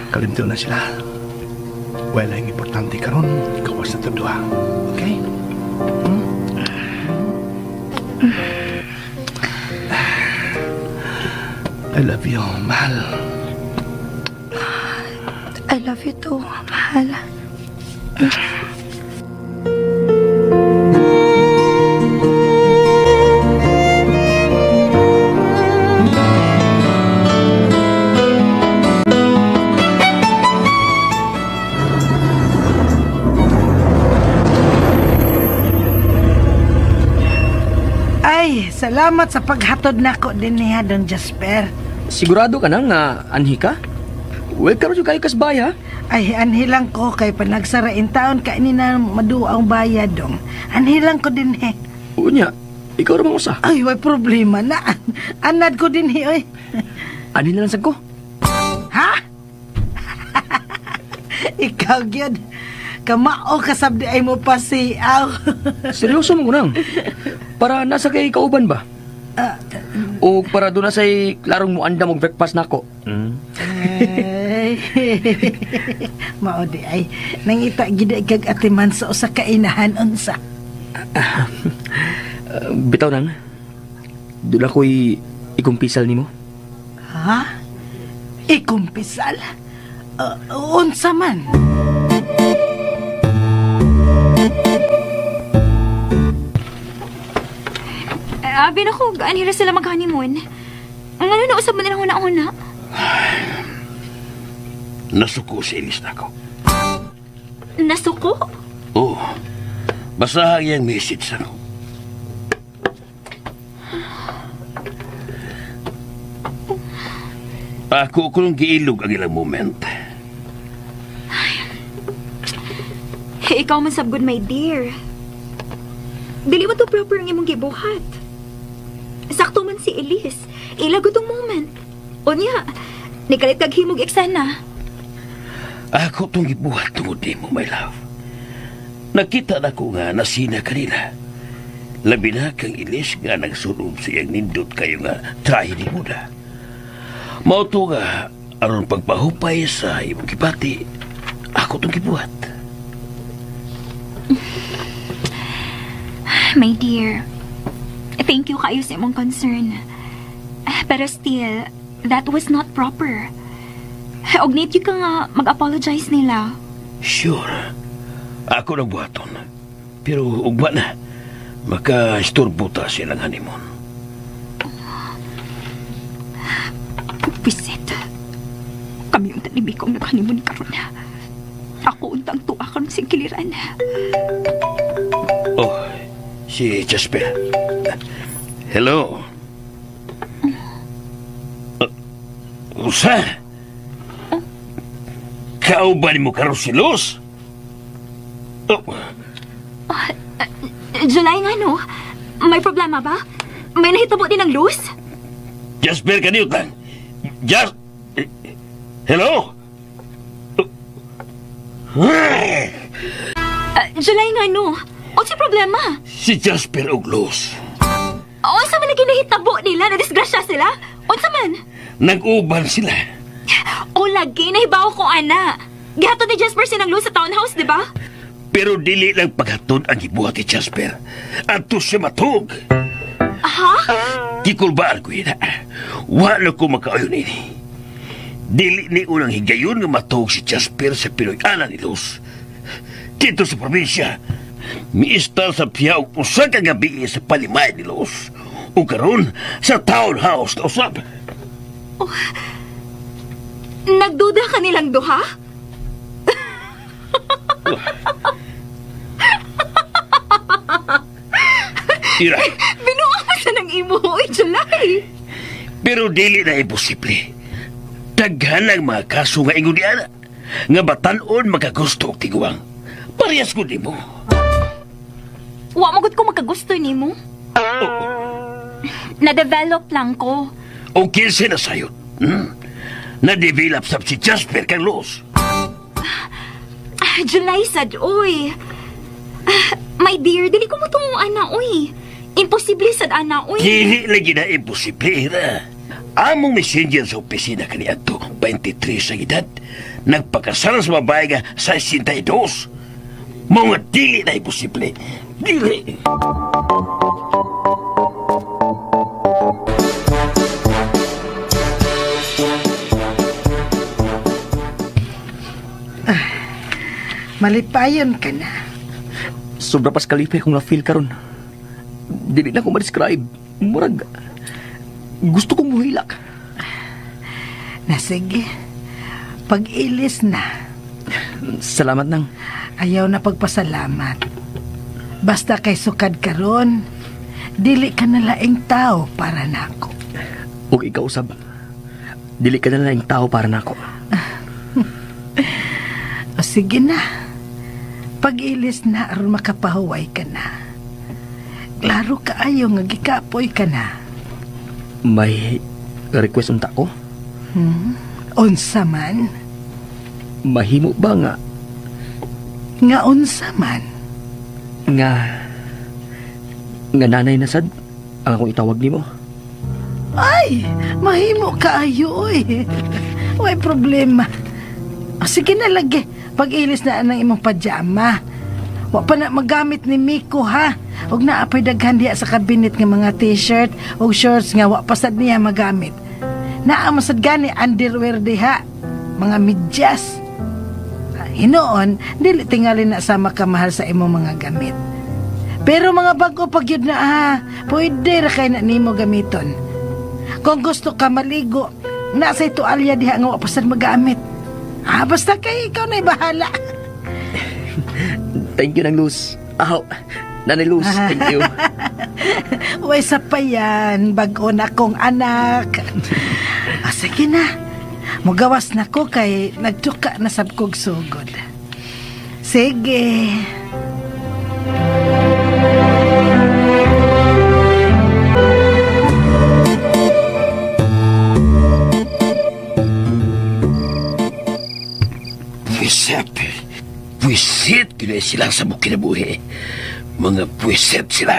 Kalimto na sila. Well, ang importante karon, kawas na itong duha. Okay? I love you, mahal. I love you too, mahal. Ay, salamat sa paghatod nako din niya, Don Jasper. Sigurado ka na nga anhi ka? Welcome jud kayo kasbay, ha? Ay, anhi lang ko kay panagsarain taon ka ni na maduwa ang bayad dong. Anhi lang ko din he. Unya, ikaw ra usa. Ay, way problema na. Anad ko din he, oy. Anhi na lang sad ko. Ha? Ikaw gyud. Kamao kasabdi ay mo pa si aw. Seryoso mo nang. Para nasa kay kauban ba? O para doon na sa'y klarong muandam og breakfast nako. Ay. Mao di ay nangita gid kag atiman sa usa ka inahan unsa. Bitaw nang. Doon ako'y ikumpisal nimo. Ha? Ikumpisal? Unsa man? Abi na ko, anhira sila mag-honeymoon. Ang ano na usap mo nilang una-una? Nasuko si Elise na ako. Nasuko? Oo. Basahan iyang message sa ako. Ako ko nung giilog ang ilang moment. Ay, ikaw man sabgod, my dear. Dili mo to proper ang imong gibuhat. Sakto man si Elise. Ilago tong moment. O niya, nikalit kag himog eksena. Ako tong gibuhat tungod nimo, my love. Nakita na ko nga nasina kanila. Labi na kang Elise nga nagsunob sa iyang nindot kayo nga try ni mo na. Mao to nga aron pagpahupay sa imong gibati, ako tong gibuhat. My dear, thank you kayo sa imong concern. Pero still, that was not proper. Og need you ka nga mag-apologize nila. Sure. Ako nagbuhaton. Pero ugma na, maka-isturbo ta silang honeymoon. Visit. Kami unta ni Miko ang nag-honeymoon karon. Ako untang tuwa karon sa kiliran. Oh, si Jasper. Hello. Usa? Kauban mo karon si Luz? Oh. July nga, no? May problema ba? May nahitabo din ng Luz? Jasper, kaniyot lang. Hello? July nga, no? O si problema? Si Jasper og Luz. Unsa man lagi nahitabo nila? Nadisgrasya sila? Unsa man? Nag-uban sila. O lagi, nahibaw ko, ana. Gihatod ni Jasper sinang Luz sa townhouse, di ba? Pero dili lang paghatod ang gibuhat ni Jasper. Adto siya matug. Ha? Gikulbaan ko ina. Wala ko makaayon ini. Dili ni unang higayon nga matug si Jasper sa Pinoy-ana ni Luz. Dito sa probinsya, miistar sa piya og usa ka gabi sa palimay ni Luz. O karon sa townhouse na usab. Oh, nagduda ka nilang duha? Ira. Binuang mo sa nang imo, oy, July. Pero dili na imposible. Daghan ang mga kaso nga ingon ni Ana. Nga batanon makagusto og tiguang. Parehas ko nimo. Wa mo gud ko makagusto nimo. Na-develop lang ko. O kinsa na sayod. Na-develop sab si Jasper kang Luz. Ah, July sad, oy. Ah, my dear, dili ko mo tunguan na, oy. Imposible sad ana, oy. Dili lagi na imposible ra. Among messenger sa opisina kaniadto, 23 sa edad, nagpakasal sa babae nga 62. Mga dili na imposible. Dili. Malipayon ka na. Sobra pas kalipay kung na-feel karon. Dili na ko ma-describe. Murag, gusto kong muhilak. Na sige, pag-ilis na. Salamat nang. Ayaw na pagpasalamat. Basta kay sukad karon, dili ka na laing tao para nako. Ug ikaw sab. Dili ka na laing tao para nako. O sige na. Pag-ilis na aron makapahuway ka na. Klaro kaayo nga gikapoy ka na. May request unta ko? Unsa man? Mahimo ba nga? Nga unsa man? Nga nanay na sad ang akong itawag nimo. Ay, mahimo kaayo oy. Way problema. O sige na lagi, pag-ilis na ang imong pajama. Wa pa na magamit ni Miko ha. Og naa pa'y daghan diha sa kabinet nga mga t-shirt og shorts nga wa pa sad niya magamit. Naa man sad gani underwear diha, mga medyas. Hinoon, dili tingali na sama ka mahal sa imong mga gamit. Pero mga bago pag yun na ha, pwede ra kay na nimo gamiton. Kung gusto ka maligo, nasa tualya diha nga wa pa sad magamit. Ah, basta kay ikaw na'y bahala. Thank you, Nang Luz. Aw, Nanay Luz, thank you. Uy, sa pa yan, bago na kong anak. Ah, sige na. Mugawas na ko kay nagtuka na sab kog sugod. Sige. Pwiset. Pwiset kini sila sa kinabuhi. Mga pwiset sila.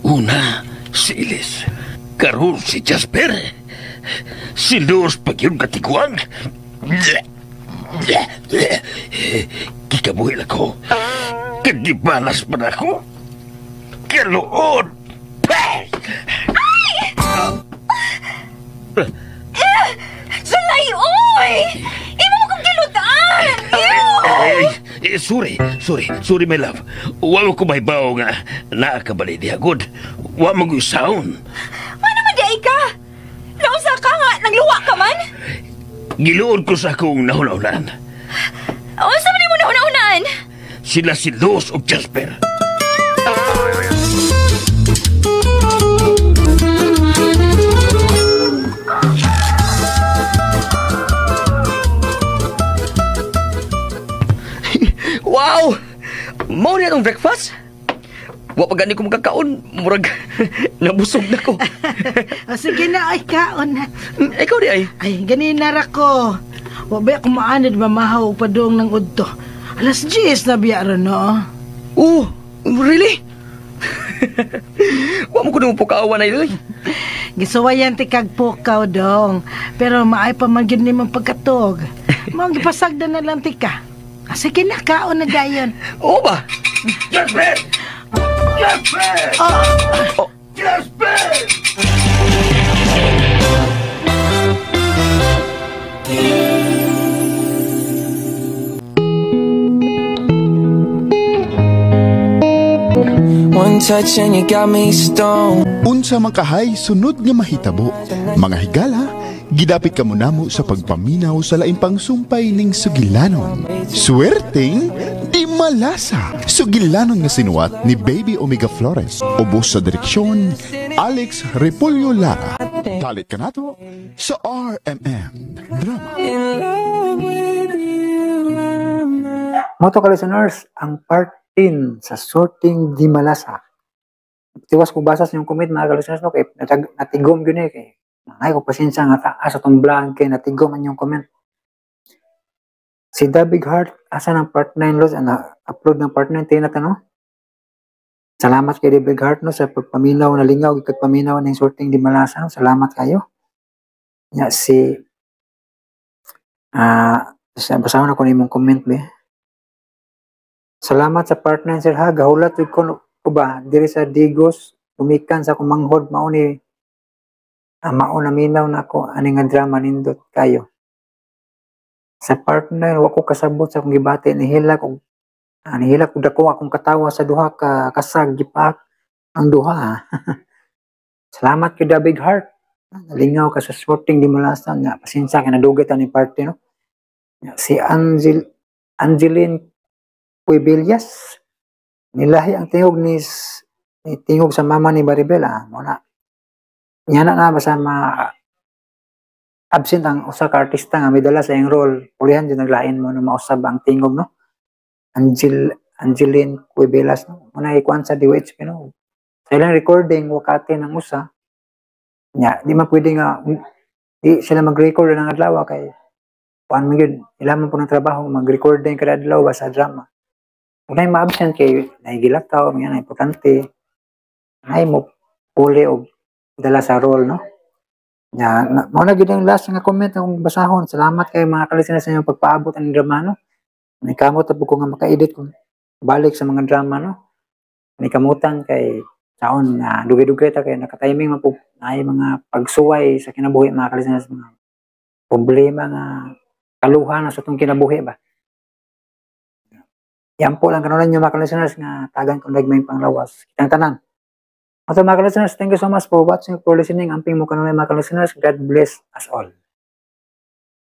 Una, si Elise. Karon si Jasper. Si Luz pag yun katiguang. Kikabuhi lang ko. Kadibalas pa na ako. Kaluod. Ay! Sulay, oy! Imo mo kong gilutaan! Eh, sorry, my love. Wa mo ko mahibaw nga naakabali diha, good. Wa mo ko sound. Ano man di ka? Nausa ka nga, nagluwa ka man? Giluod ko sa akong nahuna-hunaan. Unsa man mo nahuna-hunaan? Sila si Luz ug Jasper. Wow! Mao ni atong breakfast? Wa pa gani ko magkakaon, murag nabusog na ko. O, sige na, ay kaon na. Ikaw di ay. Ay, ganina ra ko. Wa ba ako maanad mamahaw og padung ng udto. 10:00 na biya ron, no? Oh, really? Wa mo ko nung pukawan ay oy. Gisuwayan ti kag pukaw dong. Pero maay pa man gyud nimong pagkatog. Mao gipasagdan na lang ti ka. Ah, sige na, kaon na dayon. Oo ba? Jasper! Jasper! Oh. Jasper! One touch and you got me stoned. Unsa man kahay sunod nga mahitabo, mga higala, gidapit ka namo sa pagpaminaw sa lain pang sumpay ning sugilanon. Swerteng di Di Malasa. Sugilanon nga sinuwat ni Baby Omega Flores. Ubos sa direksyon, Alex Repolyo Lara. Dalit ka nato sa RMN Drama. Mao to, ka-listeners, ang part 10 sa Swerteng Di Malasa. Tiwas ko basa sa inyong comment, mga ka-listeners, no, kay natigom yun eh. Kay ay ko pasensya nga taas atong vlog kay natigom ang inyong comment. Si Dabig Heart, asa ng part 9, Los? Ana, upload ng part 9, tina no? Salamat kay Dabig Heart, no, sa pagpaminaw na lingaw, ikag paminaw ng Swerteng Di Malasa. No? Salamat kayo. Ya, si basahon ako nimong comment be. Salamat sa part 9, sir, ha. Gahulat jud ko ko ba diri sa Digos gumikan sa akong manghod, mao ni mao na minaw na ako ani nga drama, nindot kayo. Sa part 9 wa ko kasabot sa akong gibati, nihilak og nihilak og dako akong katawa sa duha ka kasag gipak ang duha. Salamat kay The Big Heart. Nalingaw ka sa Swerteng Di Malasa nga pasensya kay nadugay ta ni party, no. Si Angeline Cuevillas, nilahi ang tingog ni tingog sa mama ni Maribel, ah. Mo na. Nya na na basta ma absent ang usa ka artista nga may dala sa iyang role, pulihan jud naglain mo no mausab ang tingog, no. Angeline Cuevillas, no. Mo na ikuan sa DOHP, no. Sa ilang recording wakati ng usa. Nya di man pwede nga di sila mag-record ng adlaw kay kuan man gyud ila man po ng trabaho mag-recording kada adlaw ba sa drama. Kung nay ma-absent kay nahigilakaw, mga na importante, ay mo puli og dala sa role, no? Ya, na, mao na gyud ang last nga comment akong basahon. Salamat kay mga ka-listeners sa inyong pagpaabot ang drama, no? May kamot po ko nga maka-edit kung balik sa mga drama, no? May kamutan kay saon nga dugay-dugay ta kay naka-timing man po ay mga pagsuway sa kinabuhi, mga ka-listeners, mga problema nga kaluhan na sa itong kinabuhi ba. Yan po lang kanunan nyo, mga ka-listeners, nga tagan kung nagmay panglawas. Kitang tanan. Ato, mga ka-listeners, thank you so much for watching, for listening. Amping mo kanunan, mga ka-listeners. God bless us all.